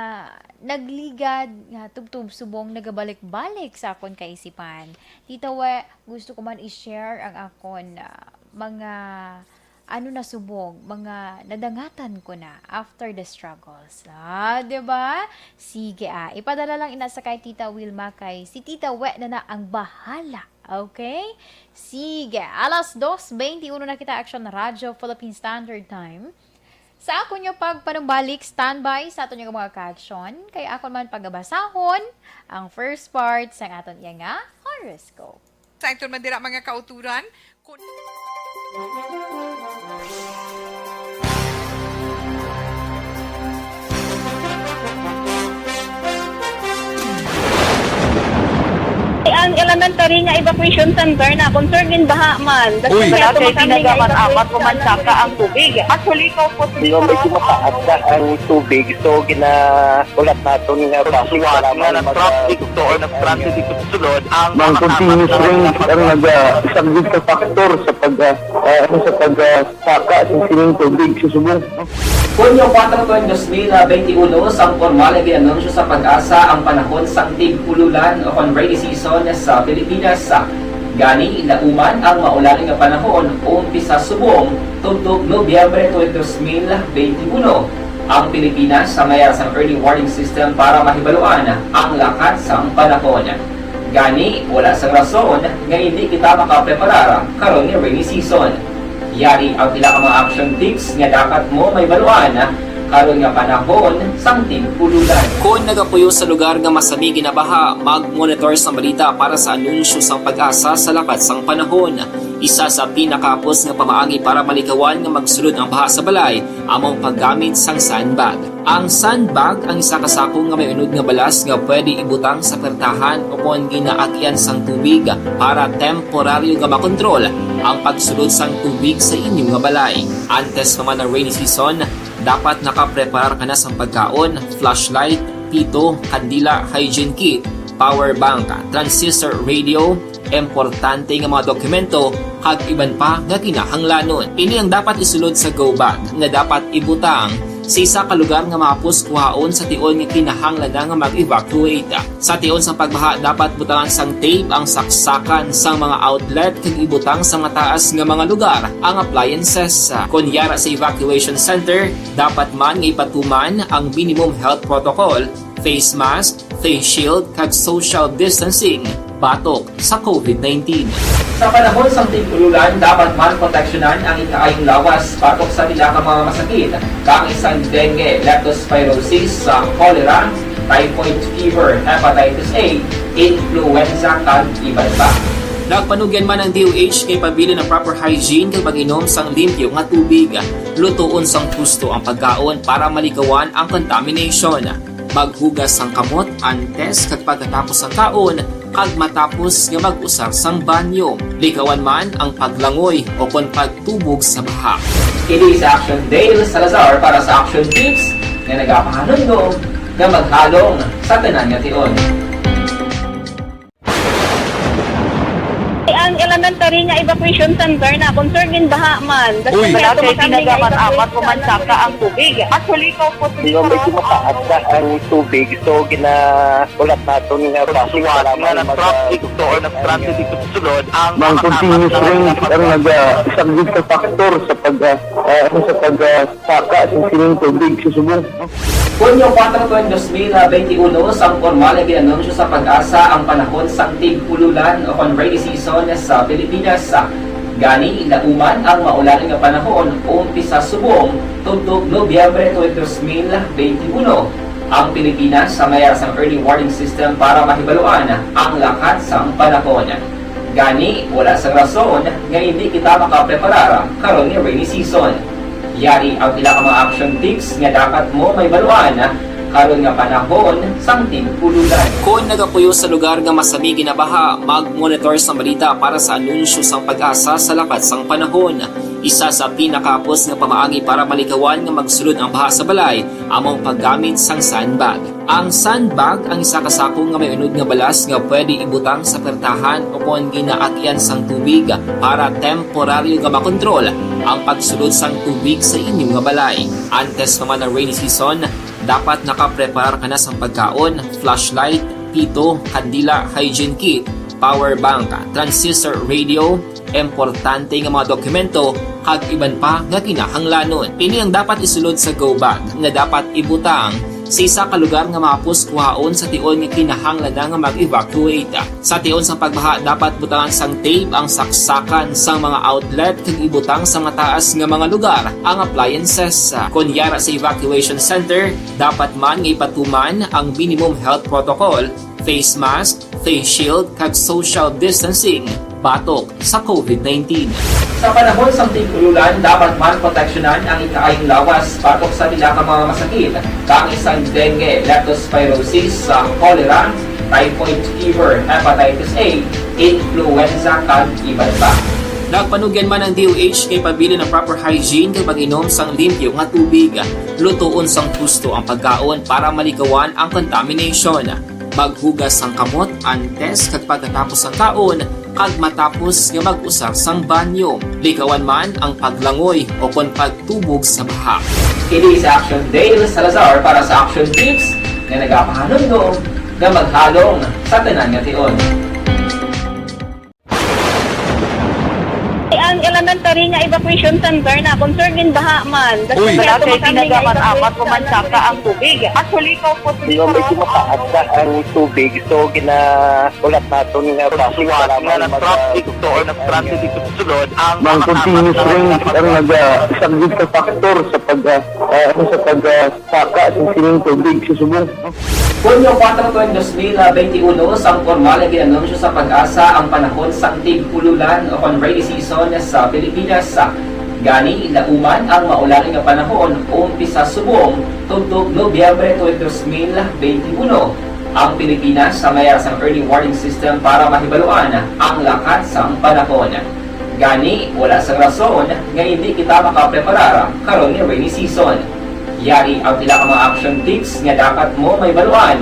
nagligad nga tubtob subong nagabalik-balik sa akon kaisipan. Tita We, gusto ko man i-share ang akon, ah, mga ano na subong, mga nadangatan ko na after the struggles. Ah, di ba? Sige, ah, ipadala lang ina sa kay Tita Wilma, kay si Tita We na na ang bahala. Okay? Sige, alas dos twenty-one na kita, Action Radio Philippine Standard Time. Sa akon nga pagpanumbalik, standby sa aton nga mga ka-action, kay akon man pagabasahon ang first part sa aton iya nga horoscope. Sa aton man dira, mga kauturan, kun- Ang elementary nga evacuation center na concern gin baha man. Uy. Wala kay tinaga man amat ko man saka ang tubig. Actually, ikaw po, di ba, medyo mataas na ang tubig. So, gina-, ulat naton nga traffic, nga na-traffic to or na-stranded dito sa sulod ang mga continuous rain ang naga-, isa gid ka factor sa pag, ah, ah, ano, sa pag, ah, saka sa sining tubig sa subong. Hunyo kuwatro, dos mil benti uno, sang pormal nga gin-anunsyo sa PAGASA ang panahon sang tig-ululan o kon rainy season sa Pilipinas. Gani, lauman ang maulan nga panahon umpisa subong tubtob Nobyembre twenty, dos mil benti uno. Ang Pilipinas sa mayara sang early warning system para mahibaluan ang lakat sang panahon. Gani, wala sang rason nga indi kita makapreparar karon nga rainy season. Yari ang pila ka mga action tips nga dapat mo mahibaluan karon nga panahon sang tig-ululan. Kon nagapuyo sa lugar nga masami ginabaha, mag-monitor sang balita para sa anunsyo sang PAGASA sa lakat sang panahon. Isa sa pinakahapos nga pamaagi para malikawan nga magsulod ang baha sa balay amo ang paggamit sang sandbag. Ang sandbag ang isa ka sako nga may unod nga balas nga pwede ibutang sa pertahan o kon ginaagian sang tubig para temporaryo nga makontrol ang pagsulod sang tubig sa inyo nga balay. Antes pa man ang rainy season, dapat nakapreparar ka na sang pagkaon, flashlight, pito, kandila, hygiene kit, power bank, transistor radio, importante nga mga dokumento, kag iban pa nga kinahanglanon. Ini ang dapat isulod sa go bag nga dapat ibutang sa isa ka lugar nga mahapos kuhaon sa tion nga kinahanglan na nga mag-evacuate. Sa tion sang pagbaha, dapat butangan sang tape ang saksakan sang mga outlet kag ibutang sa mataas nga mga lugar ang appliances. Kon yara sa evacuation center, dapat man nga ipatuman ang minimum health protocol, face mask, face shield, kag social distancing batok sa COVID nineteen. Sa panahon sang tig-ululan, dapat man proteksyonan ang ikaayong lawas batok sa pila ka mga masakit, kaangay sang dengue, leptospirosis, sa cholera, typhoid fever, hepatitis A, influenza, kag iban pa. Nagpanugyan man ang D O H nga ipabilin ang proper hygiene kag pag-inom sang limpyo nga tubig. Lutoon sang husto ang pagkaon para malikawan ang contamination. Maghugas sang kamot antes kag pagkatapos sang kaon, kag matapos nga mag-usar sang banyo. Likawan man ang paglangoy o kon pagtubog sa baha. Kini si Action Dale Salazar para sa Action Tips nga nagapahanumdom nga maghalong sa tanan nga tion. Ang elementary nga evacuation center na concern gin baha man. Uy. Wala kay tinaga man amat ko man saka ang tubig. Actually, ikaw po, di ba, medyo mataas na ang tubig. So, gina-, ulat naton nga traffic, nga na-traffic to or na-stranded dito sa sulod ang mga continuous rain ang naga-, isa gid ka factor sa pag, ah, ah, ano, sa pag, ah, saka sa sining tubig sa subong. Hunyo kuwatro, dos mil benti uno, sang pormal nga gin-anunsyo sa PAGASA ang panahon sang tig-ululan o kon rainy season sa Pilipinas. Gani, lauman ang maulan nga panahon umpisa subong tubtob Nobyembre twenty, dos mil benti uno. Ang Pilipinas sa mayara sang early warning system para mahibaluan ang lakat sang panahon. Gani, wala sang rason nga indi kita makapreparar karon nga rainy season. Yari ang pila ka mga action tips nga dapat mo mahibaluan karon nga panahon sang tig-ululan. Kon nagapuyo sa lugar nga masami ginabaha, mag-monitor sang balita para sa anunsyo sang PAGASA sa lakat sang panahon. Isa sa pinakahapos nga pamaagi para malikawan nga magsulod ang baha sa balay amo ang paggamit sang sandbag. Ang sandbag ang isa ka sako nga may unod nga balas nga pwede ibutang sa pertahan o kon ginaagyan sang tubig para temporaryo nga makontrol ang pagsulod sang tubig sa inyo nga balay. Antes pa man ang rainy season, dapat nakapreparar ka na sang pagkaon, flashlight, pito, kandila, hygiene kit, power bank, transistor radio, importante nga mga dokumento, kag iban pa nga kinahanglanon. Ini ang dapat isulod sa go bag nga dapat ibutang sa isa ka lugar nga mahapos kuhaon sa tion nga kinahanglan na nga mag-evacuate. Sa tion sang pagbaha, dapat butangan sang tape ang saksakan sang mga outlet kag ibutang sa mataas nga mga lugar ang appliances. Kon yara sa evacuation center, dapat man nga ipatuman ang minimum health protocol, face mask, face shield, kag social distancing batok sa covid nineteen. Sa panahon sang tig-ululan, dapat man proteksyonan ang ikaayong lawas batok sa pila ka mga masakit, kaangay sang dengue, leptospirosis, sa cholera, typhoid fever, hepatitis A, influenza, kag iban pa. Nagpanugyan man ang D O H nga ipabilin ang proper hygiene kag pag-inom sang limpyo nga tubig. Lutoon sang husto ang pagkaon para malikawan ang contamination. Maghugas sang kamot antes kag pagkatapos sang kaon kag matapos nga mag-usar sang banyo. Likawan man ang paglangoy o kon pagtubog sa baha. Kini si Action Dale Salazar para sa Action Tips nga nagapahanumdom nga maghalong sa tanan nga tion. Ang elementary nga evacuation center na concerned in baha man. Uy. Wala kay tinaga man amat ko man saka ang tubig. Actually, ko po Di ba, medyo mataas na ang tubig, so ginaulat naton nga Kung basi suwat para nga man mag- nag-traffic to or nag-transit dito sa sulod, ang Mang mga continuous tapat na rain ang nagsagot sa factor sa pag, ah, ah, ano, sa pag, ah, saka sa sining tubig sa subong. Hunyo kuwatro, tuig dos mil benti uno, sang pormal nga gin-anunsyo sa PAGASA ang panahon sang tig-ululan o kon rainy season sa Pilipinas. Gani, lauman ang maulan nga panahon umpisa subong tubtob Nobyembre tuig dos mil benti uno. Ang Pilipinas may ara sang early warning system para mahibaluan ang lakat sang panahon. Gani, wala sang rason nga indi kita makapreparar karon nga rainy season. Yari ang pila ka mga action tips nga dapat mo mahibaluan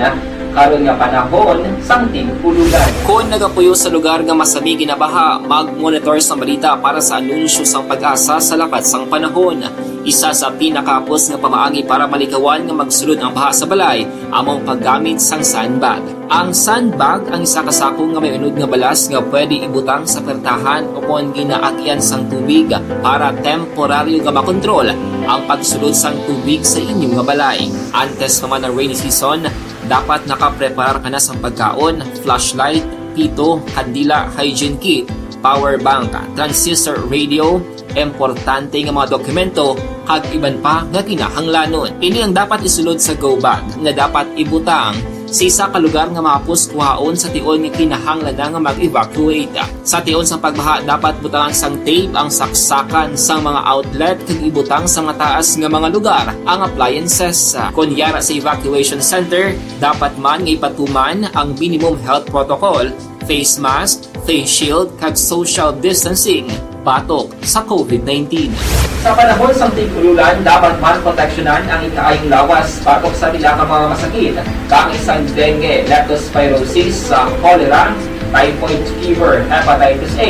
karon nga panahon sang tig-ululan. Kon nagapuyo sa lugar nga masami ginabaha, mag-monitor sang balita para sa anunsyo sang PAGASA sa lakat sang panahon. Isa sa pinakahapos nga pamaagi para malikawan nga magsulod ang baha sa balay amo ang paggamit sang sandbag. Ang sandbag ang isa ka sako nga may unod nga balas nga pwede ibutang sa pertahan o kon ginaagyan sang tubig para temporaryo nga makontrol ang pagsulod sang tubig sa inyo nga balay. Antes pa man ang rainy season, dapat nakapreparar ka na sang pagkaon, flashlight, pito, kandila, hygiene kit, power bank, transistor radio, importante nga mga dokumento, kag iban pa nga kinahanglanon. Ini ang dapat isulod sa go bag nga dapat ibutang sa isa ka lugar nga mahapos kuhaon sa tion nga kinahanglan na nga mag-evacuate. Sa tion sang pagbaha, dapat butangan sang tape ang saksakan sang mga outlet kag ibutang sa mataas nga mga lugar ang appliances. Kon yara sa evacuation center, dapat man nga ipatuman ang minimum health protocol, face mask, face shield, kag social distancing batok sa covid nineteen. Sa panahon sang tig-ululan, dapat man proteksyonan ang ikaayong lawas batok sa pila ka mga masakit, kaangay sang dengue, leptospirosis, sa cholera, typhoid fever, hepatitis A,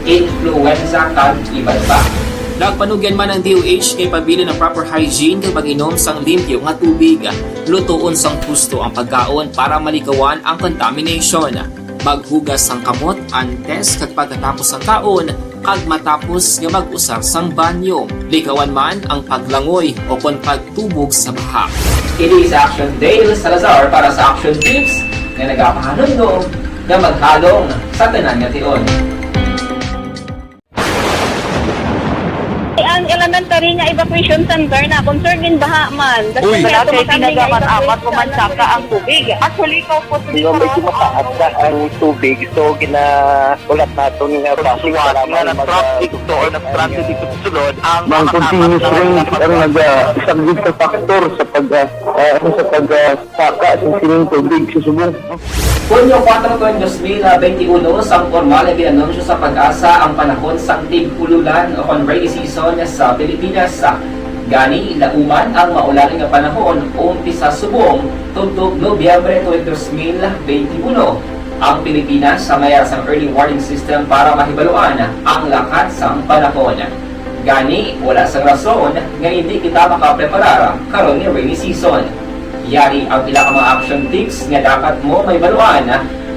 influenza, kag iban pa. Nagpanugyan man ang D O H nga ipabilin ang proper hygiene kag pag-inom sang limpyo nga tubig. Lutoon sang husto ang pagkaon para malikawan ang contamination. Maghugas sang kamot antes kag pagkatapos sang kaon kag matapos nga mag-usar sang banyo. Likawan man ang paglangoy o kon pagtubog sa baha. Kini si Action Dale Salazar para sa Action Tips nga nagapahanumdom nga maghalong sa tanan nga tion. Ang elementary nga evacuation center na concerned in baha man. Uy. Wala kay tinaga man amat ko man saka ang tubig. Actually, ko po Di ba, medyo mataas na ang tubig, so ginaulat naton nga basi suwat para nga man mag- nag-traffic to or nag-transit dito sa sulod, ang Mang mga continuous tapat na rain ang nagsagot sa factor sa pag, ah, ah, ano, sa pag, ah, saka sa sining tubig sa subong. Hunyo kuwatro tuig dos mil benti uno, sang pormal nga gin-anunsyo sa PAGASA ang panahon sang tig-ululan o kon rainy season sa Pilipinas. Gani, lauman ang maulan nga panahon umpisa subong tubtob Nobyembre tuig dos mil benti uno. Ang Pilipinas may ara sang early warning system para mahibaluan ang lakat sang panahon. Gani, wala sang rason nga hindi kita makapreparar karon nga rainy season. Yari ang pila ka mga action tips nga dapat mo mahibaluan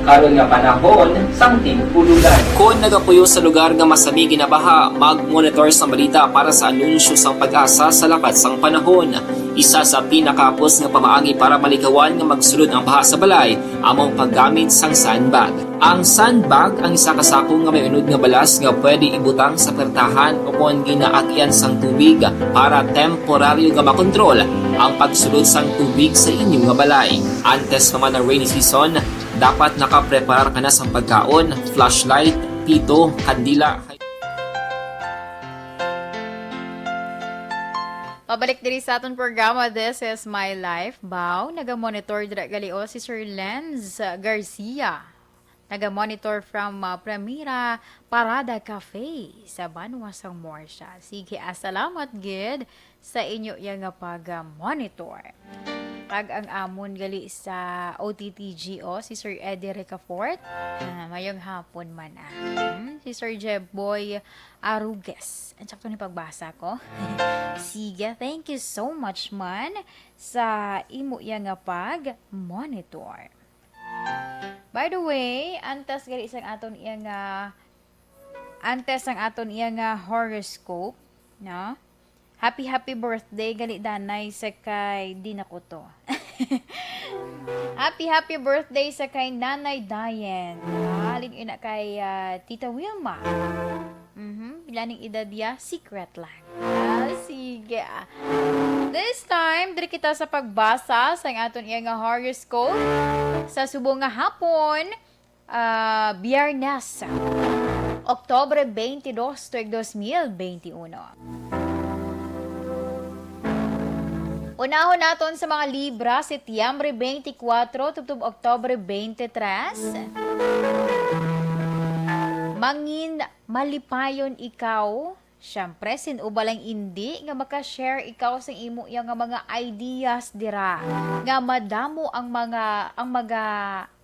karon nga panahon sang tig-ululan. Kon nagapuyo sa lugar nga masami ginabaha, mag-monitor sang balita para sa anunsyo sang PAGASA sa lakat sang panahon. Isa sa pinakahapos nga pamaagi para malikawan nga magsulod ang baha sa balay amo ang paggamit sang sandbag. Ang sandbag ang isa ka sako nga may unod nga balas nga pwede ibutang sa pertahan o kon ginaagian sang tubig para temporaryo nga makontrol ang pagsulod sang tubig sa inyo nga balay. Antes pa man ang rainy season, dapat nakapreparar ka na sang pagkaon, flashlight, pito, kandila. Pabalik diri sa aton programa, This Is My Life. Baw, naga-monitor dira gali, o, si Sir Lenz Garcia. Naga-monitor from, uh, Primera Parada Cafe sa banwa sang Murcia. Sige, ah, salamat gid sa inyo iya nga pag-monitor. Kag ang amon gali sa O T T G, o, si Sir Eddie Ricafort. Ah, mayong hapon man, ah. Hmm, si Sir Jeboy Arugues. Ang sakto ni pagbasa ko. Sige, thank you so much man sa imo iya nga pag-monitor. By the way, antes gali sang aton iya nga, antes sang aton iya nga horoscope, no? Happy, happy birthday gali, danay, sa kay, di na ko to. Happy, happy birthday sa kay Nanay Diane. Ah, halin ina kay, ah, Tita Wilma. Mhm, pila ning edad ya? Secret lang. Ah, sige, ah. This time, diri kita sa pagbasa sa aton iya nga horoscope sa subong nga hapon, ah, Biyernes, Oktubre twenty-dos, tuig dos mil twenty-uno. Unahon naton sa mga Libra, Setyembre twenty-four tubtob Oktubre twenty-three. Mangin malipayon ikaw. Siyempre, sin-o bala ang indi nga maka-share ikaw sa imo iya nga mga ideas dira nga madamo ang mga, ang mga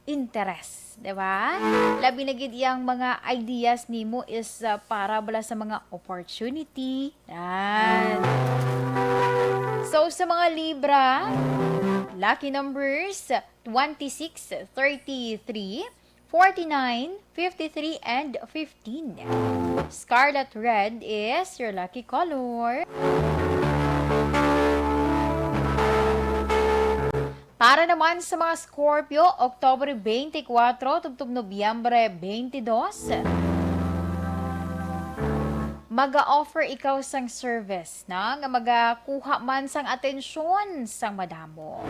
interes, di ba? Labi na gid iyang mga ideas nimo is, ah, para bala sa mga opportunity. Yan. So, sa mga Libra, lucky numbers, twenty-six, thirty-three, forty-nine, fifty-three, and fifteen. Scarlet red is your lucky color. Para naman sa mga Scorpio, Oktubre twenty-four tubtob Nobyembre twenty-two, maga-offer ikaw sang service na nga magakuha man sang atensyon sang madamo.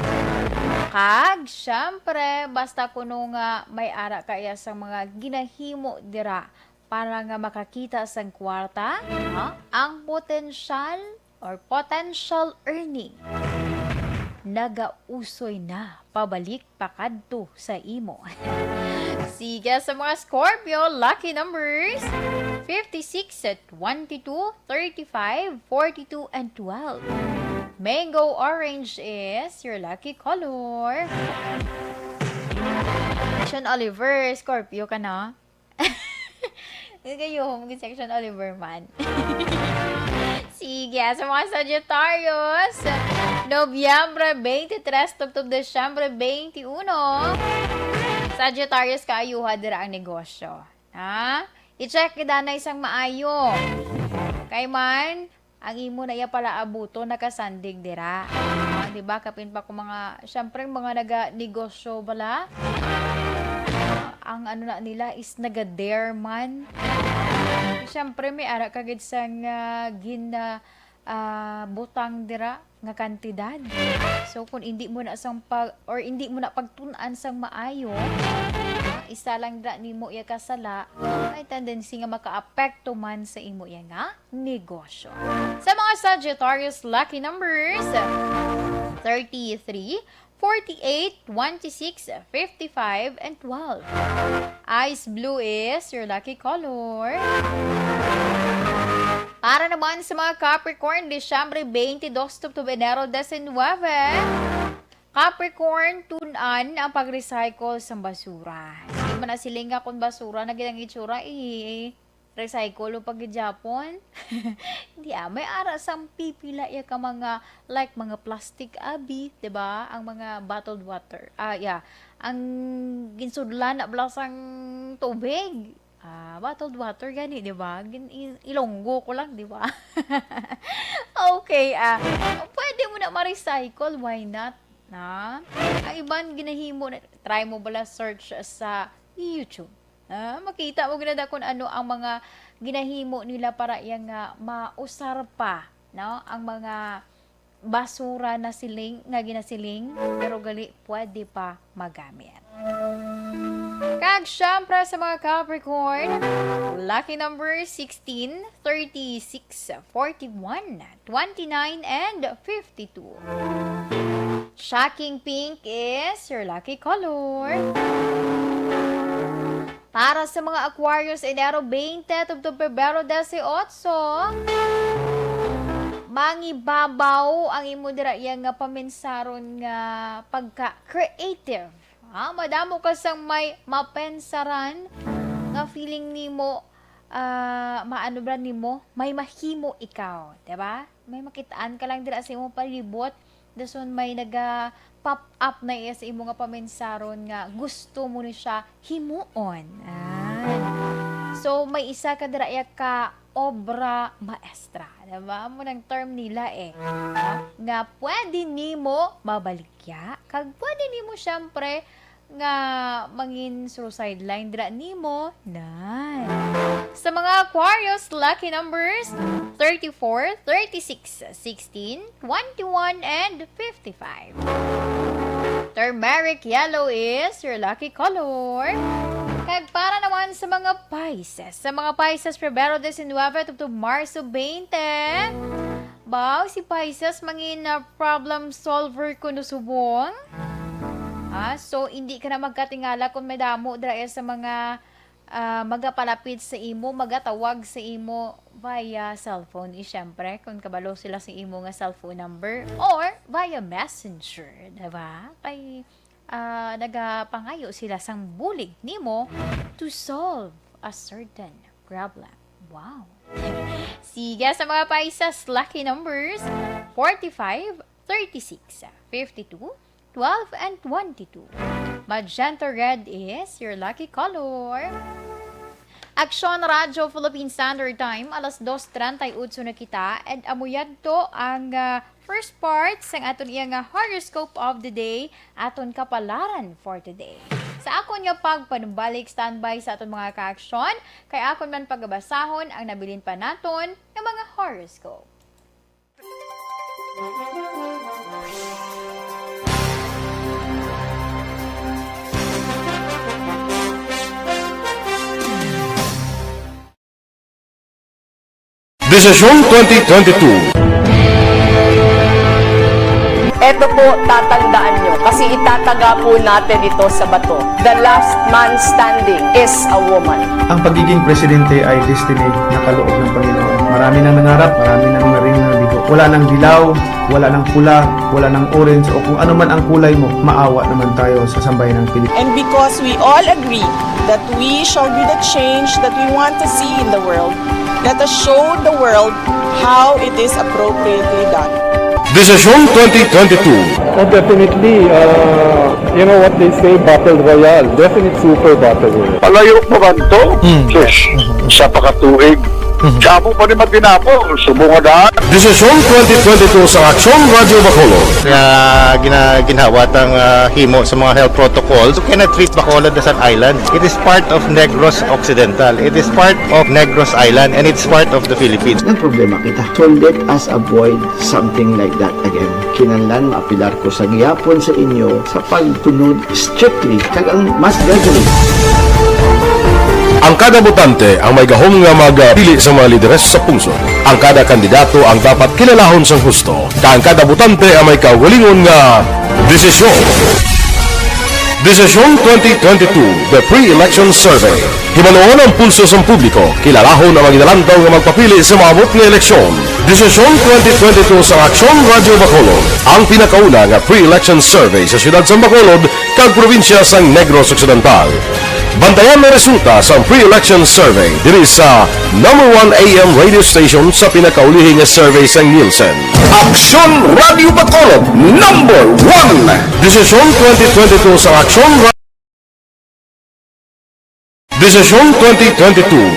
Kag, syempre, basta kuno nga may ara kaya sang mga ginahimo dira para nga makakita sang kwarta, ha? Ang potensyal or potential earning nagausoy na pabalik pakadto sa imo. Sige, sa mga Scorpio, lucky numbers, fifty-six, twenty-two, thirty-five, forty-two, and twelve. Mango orange is your lucky color. Section Oliver, Scorpio ka na? Nagayo, mag-section Oliver man. Sige, sa mga Sagittarius, Nobyembre twenty-three tubtob Disyembre twenty-one. Sagittarius, kaayuha dira ang negosyo. Ha? I-check gid anay sang maayo. Kay man, ang imo na iya pala abuto nakasandig dira. Ah, di ba? Kapin pa ko mga, syempre, mga naga-negosyo bala. Ang ano na nila is naga-dare man. Syempre, may ara ka gid sang, ah, gin, ah, ah, butang dira nga kantidad. So, kung hindi mo na sang pag, or hindi mo na pagtun-an sang maayo, ah, isa lang dira nimo iya kasala, may tendency nga makaapekto man sa imo iya nga negosyo. Sa mga Sagittarius, lucky numbers, thirty-three, forty-eight, twenty-six, fifty-five, and twelve. Ice blue is your lucky color. Para naman sa mga Capricorn, Disyembre twenty-dos tubtob Enero diecinuebe, Capricorn, tun-an ang pag-recycle sa basura. Hindi man na siling nga kung basura na gid ang itsura, i-recycle mo pa gid gyapon. Hindi, ah, may ara sang pipila ya ka mga, like, mga plastic, abi, 'di ba? Ang mga bottled water. Ah, yeah. Ang ginsudlan na bala sang tubig. Ah, bottled water gani, 'di ba? Gin-, i-, Ilonggo ko lang, 'di ba? Okay, ah, pwede mo na ma-recycle, why not? Na? Ang iban ginahimo na, try mo bala search sa YouTube. Ah, makita mo gid na kung ano ang mga ginahimo nila para iya nga mausar pa, no? Ang mga basura na siling, nga ginasiling, pero gali pwede pa magamit. Kag syempre sa mga Capricorn, lucky number sixteen, thirty-six, forty-one, twenty-nine, and fifty-two. Shocking pink is your lucky color. Para sa mga Aquarius, Enero twenty tubtob Pebrero dieciocho, mangibabaw ang imo dira iya nga paminsaron nga pagka-creative. Ah, madamo ka sang may mapensaran nga feeling nimo, ah, maano ba nimo, may mahimo ikaw, 'di ba? May makitaan ka lang dira sa imong palibot, dason may naga-pop up na iya sa imo nga paminsaron nga gusto mo ni siya himuon. Ah. So, may isa ka dira iya ka obra maestra, 'di ba? Amo nang term nila eh, no? Nga pwede nimo mabaligya, kag pwede nimo, syempre, nga mangin through sideline dira nimo, nan. Sa mga Aquarius, lucky numbers, thirty-four, thirty-six, sixteen, twenty-one, and fifty-five. Turmeric yellow is your lucky color. Kag para naman sa mga Pisces, sa mga Pisces, Pebrero diecinuebe tubtob Marso twenty, baw, si Pisces mangin, ah, problem solver kuno subong. Ah, so, hindi ka na magkatingala kung may damo dira sa mga, ah, magapalapit sa imo, magatawag sa imo via cellphone. Eh, syempre, kung kabalo sila sa imo nga cellphone number or via messenger, diba? Kay, ah, nagapangayo sila sang bulig nimo to solve a certain problem. Wow! Sige, sa mga Pisces, lucky numbers, forty-five, thirty-six, fifty-two, twelve, and twenty-two. Magenta red is your lucky color. Aksyon Radyo Philippine Standard Time, alas dos treinta y ocho na kita, and amo yadto ang, ah, first part sang aton iya nga horoscope of the day, aton kapalaran for today. Sa akon nga pagpanumbalik, standby sa aton mga kaaksyon, kay akon man pagabasahon ang nabilin pa naton nga mga horoscope. Desisyon twenty twenty-two. Eto po, tatandaan nyo, kasi itataga po natin ito sa bato. The last man standing is a woman. Ang pagiging presidente ay destiny na kaloob ng Panginoon. Marami nang nangarap, marami nang naring nabigo. Wala nang dilaw, wala nang pula, wala nang orange, o kung ano man ang kulay mo, maawa naman tayo sa sambayanang Pilipino. And because we all agree that we shall be the change that we want to see in the world, let us show the world how it is appropriately done. Desisyon twenty twenty-two. Oh, definitely, uh, you know what they say, battle royale. Definite super battle royale. Palayo pa man to? Hmm. Sus, Mhm. sa pakatuig. Mhm. Damo pa ni matinapol, subong nga daan. Desisyon twenty twenty-two sa Aksyon Radyo Bacolod. Nga gina-, ginhawa tang, ah, himo sa mga health protocols. You cannot treat Bacolod as an island. It is part of Negros Occidental. It is part of Negros Island, and it's part of the Philippines. Ang problema kita, so let us avoid something like that again. Kinahanglan maapelar ko sa gihapon sa inyo sa pagsunod strictly kag ang mass gathering. Ang kada botante ang may gahom nga magpili sa mga lideres sa pungsod. Ang kada kandidato ang dapat kilalahon sang husto, kag ang kada botante ang may kaugalingon nga Desisyon. Desisyon twenty twenty-two, the pre-election survey. Hibaluon ang pulso sang publiko, kilalahon ang mga ginalantaw nga magpapili sa maabot nga eleksyon. Desisyon twenty twenty-two sa Aksyon Radyo Bacolod, ang pinakauna nga pre-election survey sa siyudad sang Bacolod kag probinsya sang Negros Occidental. Bantayan ang resulta sang pre-election survey diri sa number one A M radio station sa pinakaulihi nga survey sang Nielsen. Aksyon Radio Bacolod, number one. Desisyon twenty twenty-two sa Aksyon Ra-, Desisyon twenty twenty-two.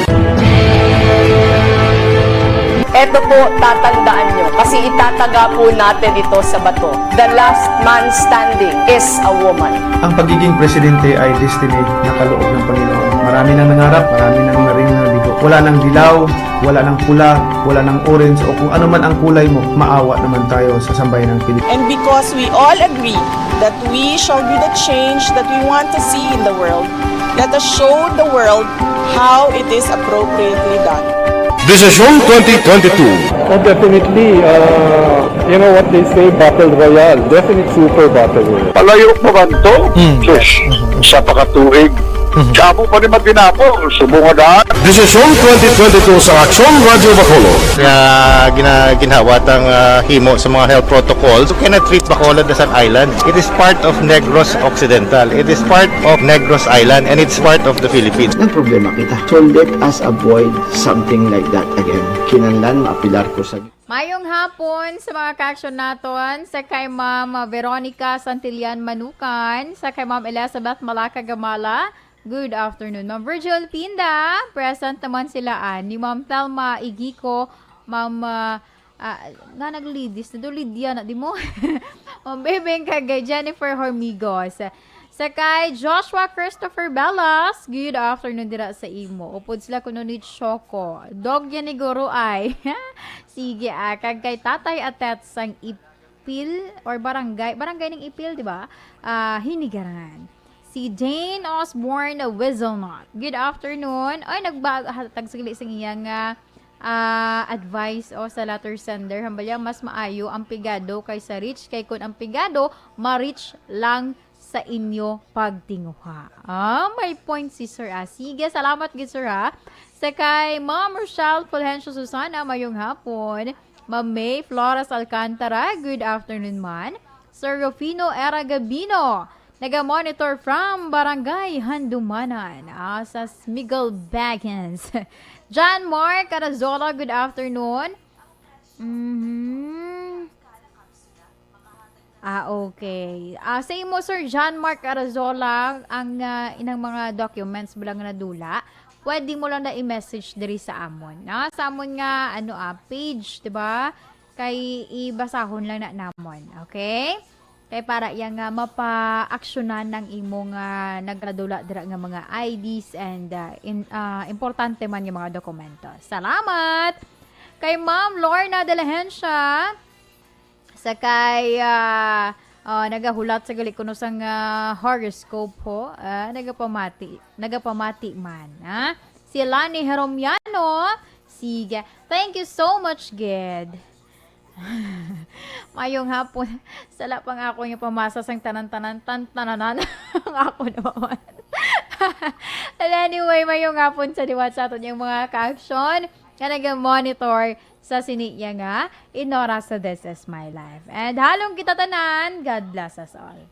Eto po, tatandaan nyo, kasi itataga po natin ito sa bato. The last man standing is a woman. Ang pagiging presidente ay destiny na kaloob ng Panginoon. Marami nang nangarap, marami nang naring nabigo. Wala nang dilaw, wala nang pula, wala nang orange, o kung ano man ang kulay mo, maawa naman tayo sa sambayanang Pilipinas. And because we all agree that we shall be the change that we want to see in the world, let us show the world how it is appropriately done. Desisyon twenty twenty-two. Oh, definitely. Uh, you know what they say, battle royale. Definite super battle royale. Palayo pa man to? Mm. Sus, isa pa ka tuig. Mhm. Kamo pa ni matinapol, subong nga daan. Desisyon twenty twenty-two sa Aksyon Radyo Bacolod. Nga gina-, ginhawat ang, ah, himo sa mga health protocols. You cannot treat Bacolod as an island. It is part of Negros Occidental. It is part of Negros Island, and it's part of the Philippines. Ang problema kita. So let us avoid something like that again. Kinahanglan maapilar ko sa Mayong hapon sa mga ka-aksyon naton, sa kay Ma'am Veronica Santillan Manukan, sa kay Ma'am Elizabeth Malaka Gamala. Good afternoon, Ma'am Virgil Pinda. Present naman sila, ah, ni Ma'am Thelma Igico, Ma'am, ah, ah, nga naglidis na do, Lydia na di mo. Ma'am Bebeng kag Jennifer Hormigos. Sa kay Joshua Christopher Bellas, good afternoon dira sa imo. Upod sila kuno ni Choco. Dog yan ni Guro ay. Sige, ah, kag kay Tatay Atet sang Ipil or barangay, barangay ning Ipil, di ba? Ah, Hinigaran. Si Jane Osborne Wizelnut. Good afternoon. Ay, nagba-, hatag sagli sang iya nga, ah, advice o sa letter sender. Hambalya, mas maayo ang pigado kaysa rich. Kay kun ang pigado, ma-rich lang sa inyo pagtinguha. Ah, may point si Sir, ah. Sige, salamat gid, Sir, ah. Sa kay Ma'am Rochelle Fulgencio Susana, mayong hapon. Ma'am May Flores Alcantara, good afternoon man. Sir Rufino Era Gabino, naga-monitor from Barangay Handumanan, ah, sa Smiggle Baggins. John Mark Carazola, good afternoon. Mhm. Ah, okay. Ah, sa imo, Sir John Mark Arazola, ang, ah, inang mga documents mo lang nadula, pwede mo lang na i-message diri sa amon, no? Sa amon nga, ano, ah, page, di ba? Kay ibasahon lang na namon, okay? Kay para iya nga mapa-aksyonan ang imong, ah, nagradula dira nga mga I Ds and, ah, in, ah, importante man nga mga dokumento. Salamat! Kay Ma'am Lorna De la Hencia, sa kay, ah, ah, nagahulat sa gali kuno sang, ah, horoscope ho. Ah, nagapamati, nagapamati man, ha? Si Lani Heromiano, sige. Thank you so much, gid. Mayong hapon. Sala pa nga ako nga pamasa sang tanan-tanan, tan-, tananan. Ang ako naman. Well, anyway, mayong hapon sa liwat sa aton yung mga ka-aksyon nga nag-monitor sa sini niya nga inora sa This Is My Life. And halong kita tanan, God bless us all.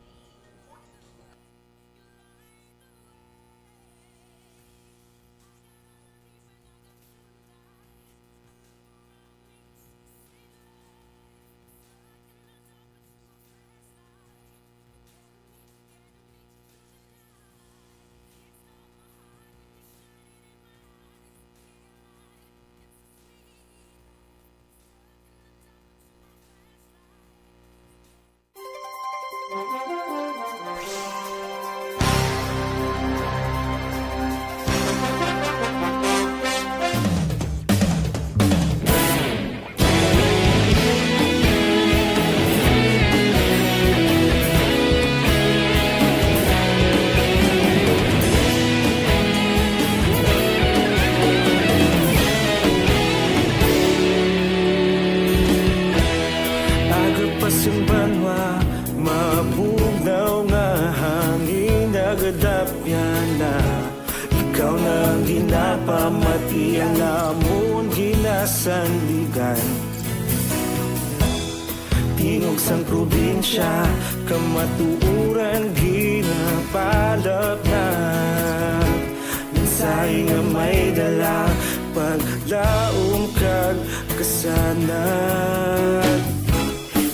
amon ginasandigan. Tingog sang probinsya, kamatuoran ginapalapnag. Mensahe nga may dala, paglaom kag kasanag.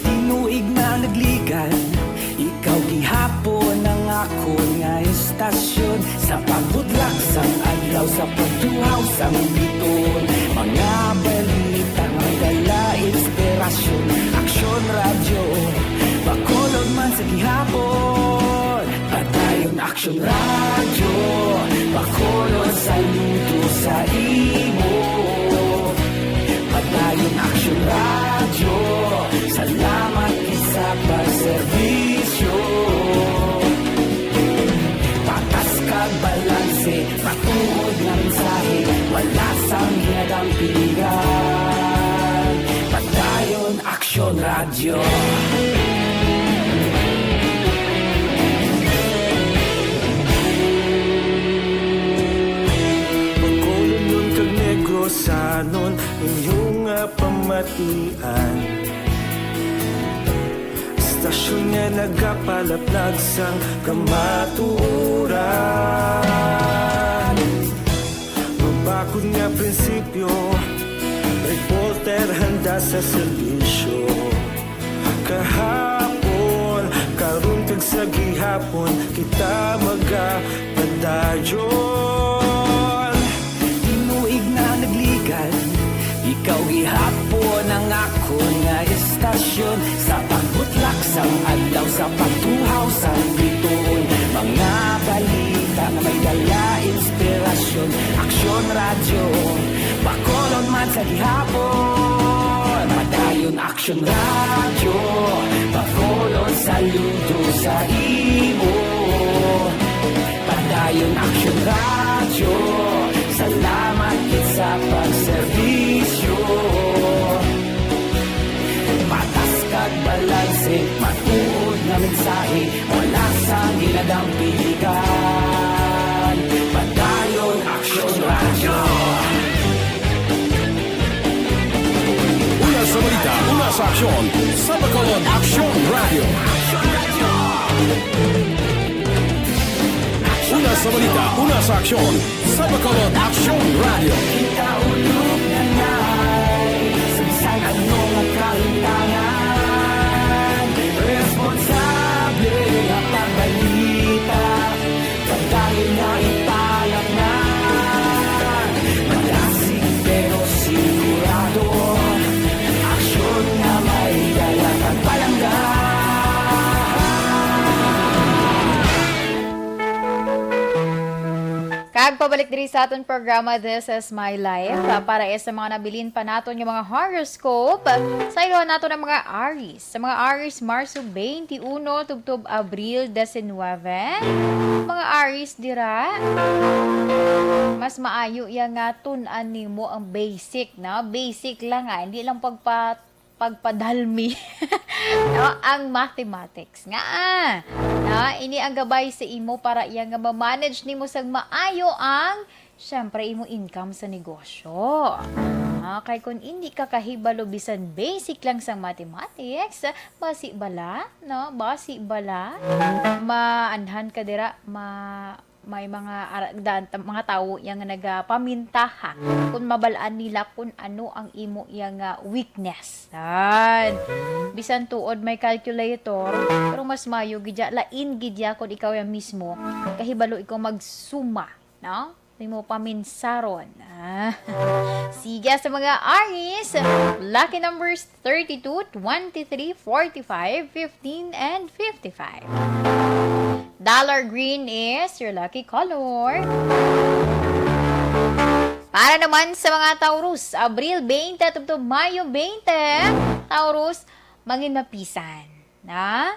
Tinuig na nagligan, ikaw gihapon ang akon nga estasyon. Sa pagbutlak sang adlaw, sa pagtuhaw sang biton, mga balita may dala inspirasyon. Aksyon Radyo, Bacolod man sa gihapon. Padayon Aksyon Radyo, Bacolod, saludo sa imo. Padayon Aksyon Radyo, salamat gid sa pagserbisyo. Patas kag balanse, matuod nga mensahe, wala sang ginadampigan. Padayon Aksyon Radyo. Bacolodnon kag Negrosanon, inyo nga pamatian. Estasyon nga nagapalaplag sang kamatuoran. Mabakod nga prinsipyo, reporter handa sa serbisyo. Kahapon, karon kag sa gihapon, kita magapadayon. Tinuig na nagligan, ikaw gihapon ang akon nga estasyon. Sa pagbutlak sang adlaw, sa pagtuhaw sang bituon, mga balita nga may dala inspirasyon. Aksyon Radyo, Bacolod man sa gihapon. Padayon Aksyon Radyo, Bacolod, saludo sa imo. Padayon Aksyon Radyo, salamat gid sa pagserbisyo. Patas kag balanse, matuod nga mensahe, wala sang ginadampigan. Padayon Aksyon Radyo. Una sa balita, una sa aksyon, sa Bacolod Aksyon Radyo. Una sa balita, una sa aksyon, sa Bacolod Aksyon Radyo. Kita ulog na nai, sa bisan ano nga kalintangan, responsable nga pagbalita, pagdali nga ipalapnan, malasig pero sigurado, aksyon nga may dala kag palangga. Kag pabalik diri sa aton programa, This Is My Life. Ah, para sa mga nabilin pa naton nga mga horoscope, saylohan naton ang mga Aries. Sa mga Aries, Marso twenty-one tubtob Abril diecinuebe. Mga Aries dira, mas maayo ya nga tun-an nimo ang basic, no? Basic lang, ah. Hindi lang pagpa-, pagpadalmi, no? Ang mathematics. Nga, ah, no? Ini ang gabay sa imo para iya nga ma-manage nimo sang maayo ang, syempre, imo income sa negosyo. Ah, kay kung hindi ka kahibalo bisan basic lang sang mathematics, basi bala, no? Basi bala, maanhan ka dira, ma-, may mga ara-, dan-, ta-, mga tawo yang nagapamintaha kung mabal-an nila kung ano ang imo yang, ah, weakness. Yan. Bisan tuod may calculator, pero mas mayo gid ya, lain gid ya kung ikaw ya mismo kahibalo ikaw magsuma, no? Imo paminsaron. Ah. Sige, sa mga Aries, lucky numbers thirty-two, twenty-three, forty-five, fifteen, and fifty-five. Dollar green is your lucky color. Para naman sa mga Taurus, Abril twenty tubtob Mayo twenty, Taurus, mangin mapisan. Na?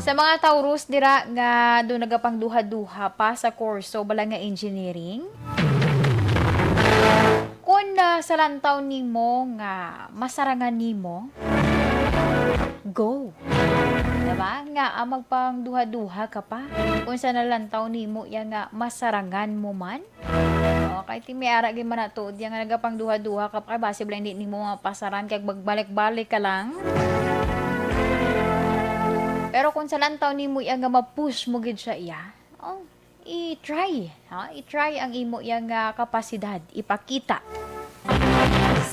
Sa mga Taurus dira nga do nagapangduha-duha pa sa kurso bala nga engineering, kung, ah, sa lantaw nimo nga masarangan nimo, go. Diba? Nga, ah, magpangduha-duha ka pa. Kung sa nalantaw nimo ya nga masarangan mo man, Okay, ti may ara gyud man na tuod yan nga nagapangduha-duha ka pa, kay basi bala hindi nimo mapasaran kag magbalik-balik ka lang. Pero kung sa lantaw nimo iya nga ma-push mo gid siya iya, oh, i-try, ha? I-try ang imo iya nga kapasidad, ipakita.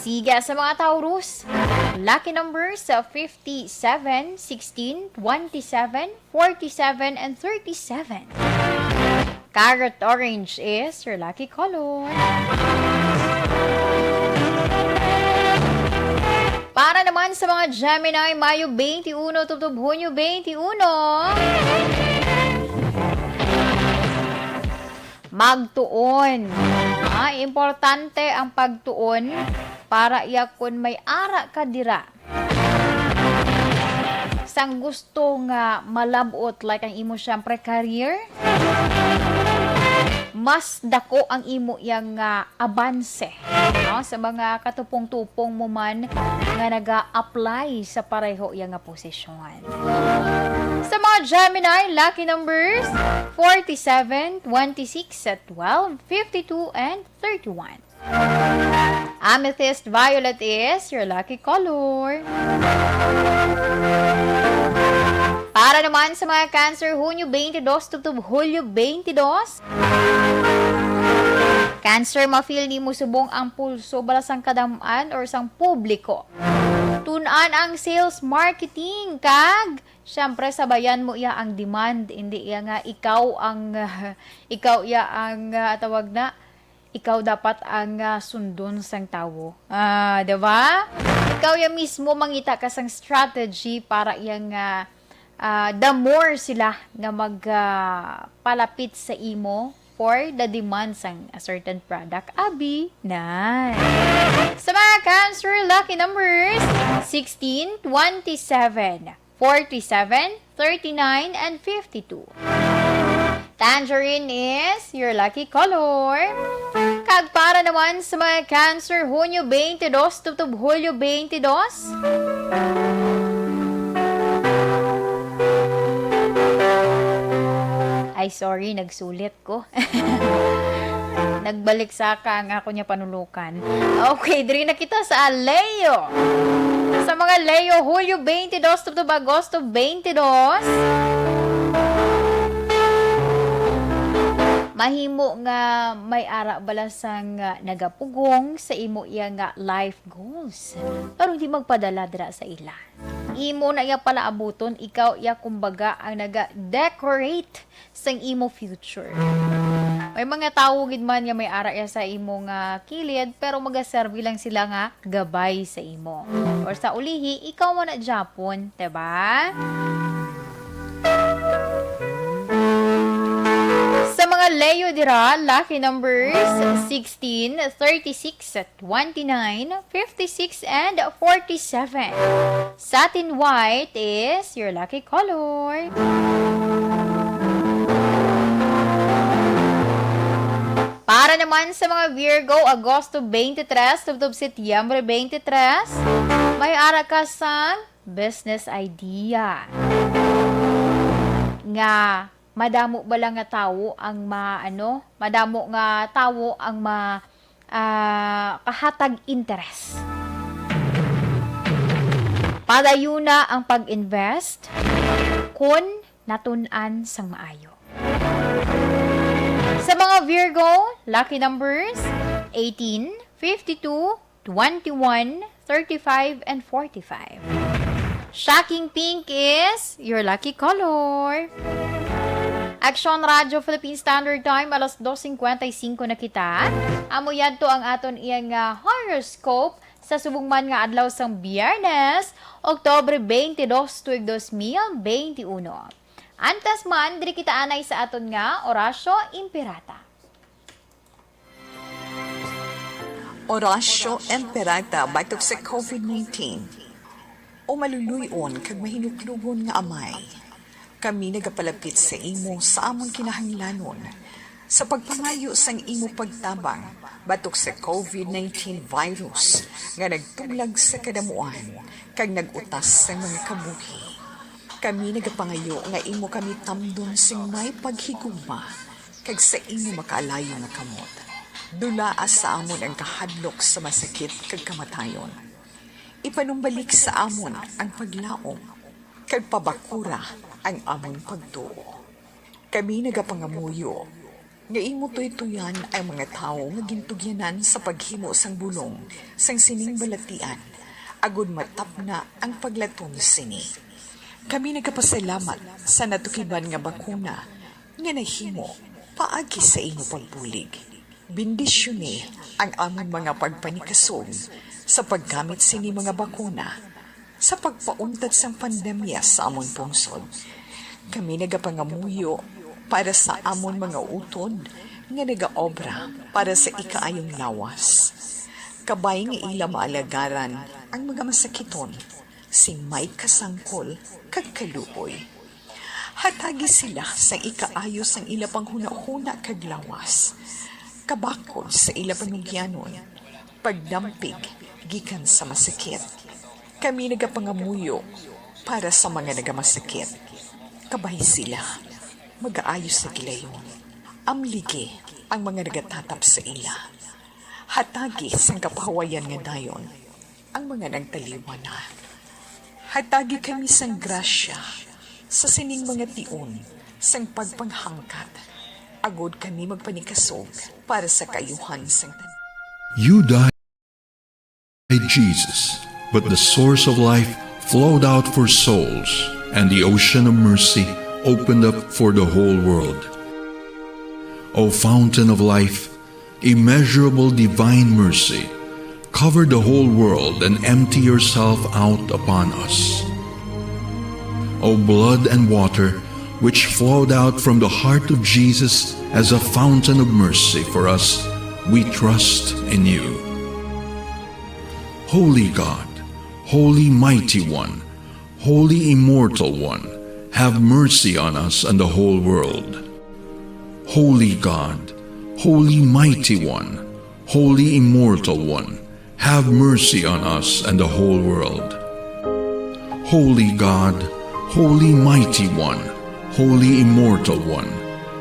Sige, sa mga Taurus, lucky numbers, uh, fifty-seven, sixteen, twenty-seven, forty-seven, and thirty-seven. Carrot orange is your lucky color. Para naman sa mga Gemini, Mayo twenty-one tubtob Hunyo twenty-one, magtuon. Ah, importante ang pagtuon para iya kun may ara ka dira sang gusto nga malab-ot, like ang imo, syempre, career, mas dako ang imo yang, ah, abanse, no? Sa mga katupong-tupong mo man nga naga-apply sa pareho iya nga posisyon. Sa mga Gemini, lucky numbers, forty-seven, twenty-six, twelve, fifty-two, and thirty-one. Amethyst violet is your lucky color. Para naman sa mga Cancer, Hunyo twenty-two tubtob Hulyo twenty-two. Cancer, ma-feel nimo subong ang pulso bala sang kadam-an or sang publiko. Tun-an ang sales, marketing, kag syempre sabayan mo iya ang demand, hindi iya nga ikaw ang, ikaw iya ang, ah, tawag na, ikaw dapat ang, ah, sundon sang tawo. Ah, di ba? Ikaw ya mismo mangita ka sang strategy para iya nga, ah, the more sila nga mag, ah, palapit sa imo for the demand sang a certain product. Abi, na. Sa mga Cancer, lucky numbers, sixteen, twenty-seven, forty-seven, thirty-nine, and fifty-two. Tangerine is your lucky color. Kag para naman sa mga Cancer, Hunyo twenty-two tubtob Hulyo twenty-two. Ay, sorry, nagsulit ko. Nagbalik sa ka ang ako niya panulukan. Okay, diri na kita sa Leo. Sa mga Leo, Hulyo twenty-two tubtob Agosto twenty-two. Mahimo nga may ara bala sang, ah, nagapugong sa imo iya nga life goals. Pero hindi magpadala dira sa ila. Imo na iya palaabuton, ikaw iya kumbaga ang naga-decorate sang imo future. May mga tawo gid man nga may ara iya sa imo nga kilid, pero magaserbi lang sila nga gabay sa imo. Or sa ulihi, ikaw man na gyapon, diba? Sa mga Leo dira, lucky numbers sixteen, thirty-six, twenty-nine, fifty-six, and forty-seven. Satin white is your lucky color. Para naman sa mga Virgo, Agosto twenty-three tubtob Setyembre twenty-three, may ara ka sang business idea nga madamo bala nga tawo ang ma-, ano, madamo nga tawo ang ma-, ah, kahatag interes. Padayuna ang pag-invest kun natun-an sang maayo. Sa mga Virgo, lucky numbers, eighteen, fifty-two, twenty-one, thirty-five, and forty-five. Shocking pink is your lucky color. Aksyon Radyo Philippine Standard Time, alas dos cincuenta y cinco na kita. Amo yadto ang aton iyang, ah, horoscope sa subong man nga adlaw sang Biyernes, Oktubre twenty-two, tuig dos mil twenty-one. Antes man, diri kita anay sa aton nga Orasyo Imperata. Orasyo Imperata batok sa covid nineteen. O maluluy-on kag mahinuklogon nga Amay, kami nagapalapit sa imo sa amon kinahanglanon sa pagpangayo sang imo pagtabang batok sa covid nineteen virus nga nagtuglag sa kadamuan kag nag-utas sang mga kabuhi. Kami nagapangayo nga imo kami tamdon sing may paghigugma kag sa imo makaalayo nga kamot. Dulaa sa amon ang kahadlok sa masakit kag kamatayon. Ipanumbalik sa amon ang paglaom, kag pabakura ang amon pagtuo. Kami nagapangamuyo nga imo tuytoyan ang mga tawo nga gintugyanan sa paghimo sang bulong sang sining balatian, agod matapna ang paglatom sini. Kami nagapasalamat sa natukiban nga bakuna nga nahimo paagi sa imo pagbulig. Bendisyoni ang amon mga pagpanikasog sa paggamit sini mga bakuna sa pagpauntat sang pandemya sa amon pungsod. Kami nagapangamuyo para sa amon mga utod nga nagaobra para sa ikaayong lawas, kabay nga ila maalagaran ang mga masakiton sing may kasangkol kag kaluoy. Hatagi sila sang ikaayo sang ila panghunahuna kag lawas, kabakod sa ila panugyanon, pagdampig gikan sa masakit. Kami nagapangamuyo para sa mga nagamasakit, kabay sila magaayo sa gilayon. Amligi ang mga nagatatap sa ila. Hatagi sang kapahawayan nga dayon ang mga nagtaliwan na. Hatagi kami sang grasya sa sining mga tion sang pagpanghangkat, agod kami magpanikasog para sa kaayuhan sang tanan. You died, Jesus, but the source of life flowed out for souls, and the ocean of mercy opened up for the whole world. O fountain of life, immeasurable divine mercy, cover the whole world and empty yourself out upon us. O blood and water, which flowed out from the heart of Jesus as a fountain of mercy for us, we trust in you. Holy God, Holy Mighty One, Holy Immortal One, have mercy on us and the whole world. Holy God, Holy Mighty One, Holy Immortal One, have mercy on us and the whole world. Holy God, Holy Mighty One, Holy Immortal One,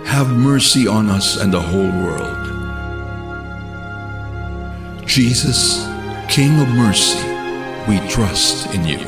have mercy on us and the whole world. Jesus, King of mercy, we trust in you.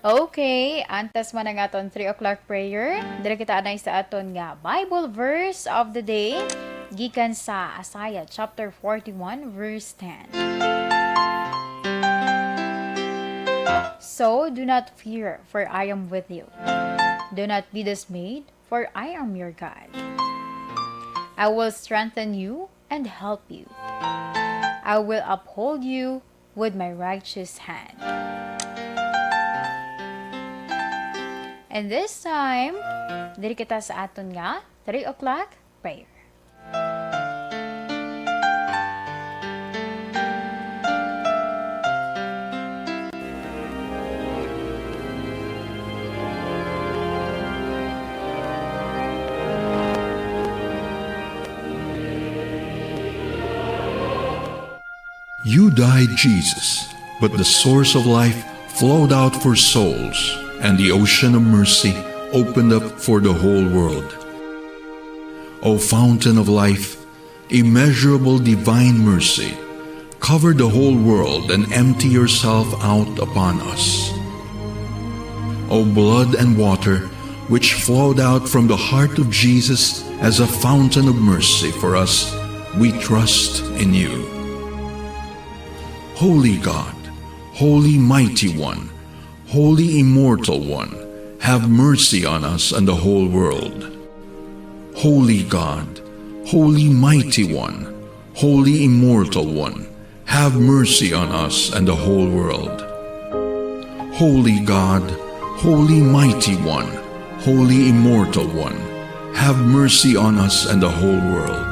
Okay, antes man ang aton three o'clock prayer, diri kita anay sa aton nga Bible verse of the day, gikan sa Isaiah chapter forty-one, verse ten. So do not fear, for I am with you. Do not be dismayed, for I am your God. I will strengthen you and help you. I will uphold you with my righteous hand. And this time, diri kita sa aton nga three o'clock prayer. You died, Jesus, but the source of life flowed out for souls, and the ocean of mercy opened up for the whole world. O fountain of life, immeasurable divine mercy, cover the whole world and empty yourself out upon us. O blood and water, which flowed out from the heart of Jesus as a fountain of mercy for us, we trust in you. Holy God, Holy Mighty One, Holy Immortal One, have mercy on us and the whole world. Holy God, Holy Mighty One, Holy Immortal One, have mercy on us and the whole world. Holy God, Holy Mighty One, Holy Immortal One, have mercy on us and the whole world.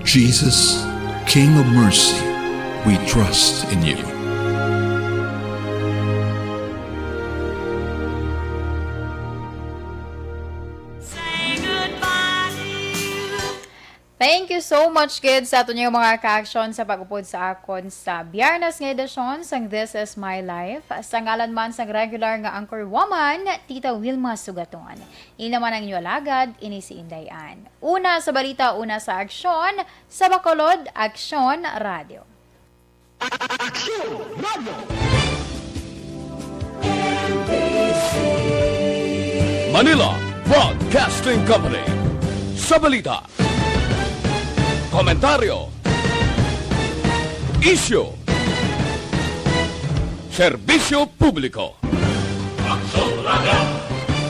Jesus, King of Mercy, we trust in you. Thank you so much, gid, sa ato niyong mga ka-action sa pag-upod sa akon sa Biyernes nga edisyon sang This Is My Life. Sa ngalan man sang regular nga anchor woman, Tita Wilma Sugaton. Ini naman ang inyo alagad, ini si Inday Ann. Una sa balita, una sa aksyon, sa Bacolod, Aksyon Radio. Aksyon Radio. Manila Broadcasting Company. Sa balita, komentaryo, isyu, serbisyo publiko. Aksyon Radio.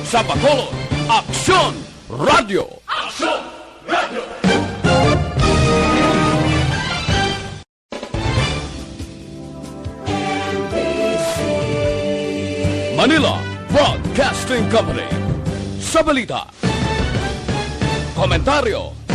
Sa Bacolod, Aksyon Radio. Aksyon Radio. Manila Broadcasting Company. Sa balita, komentaryo,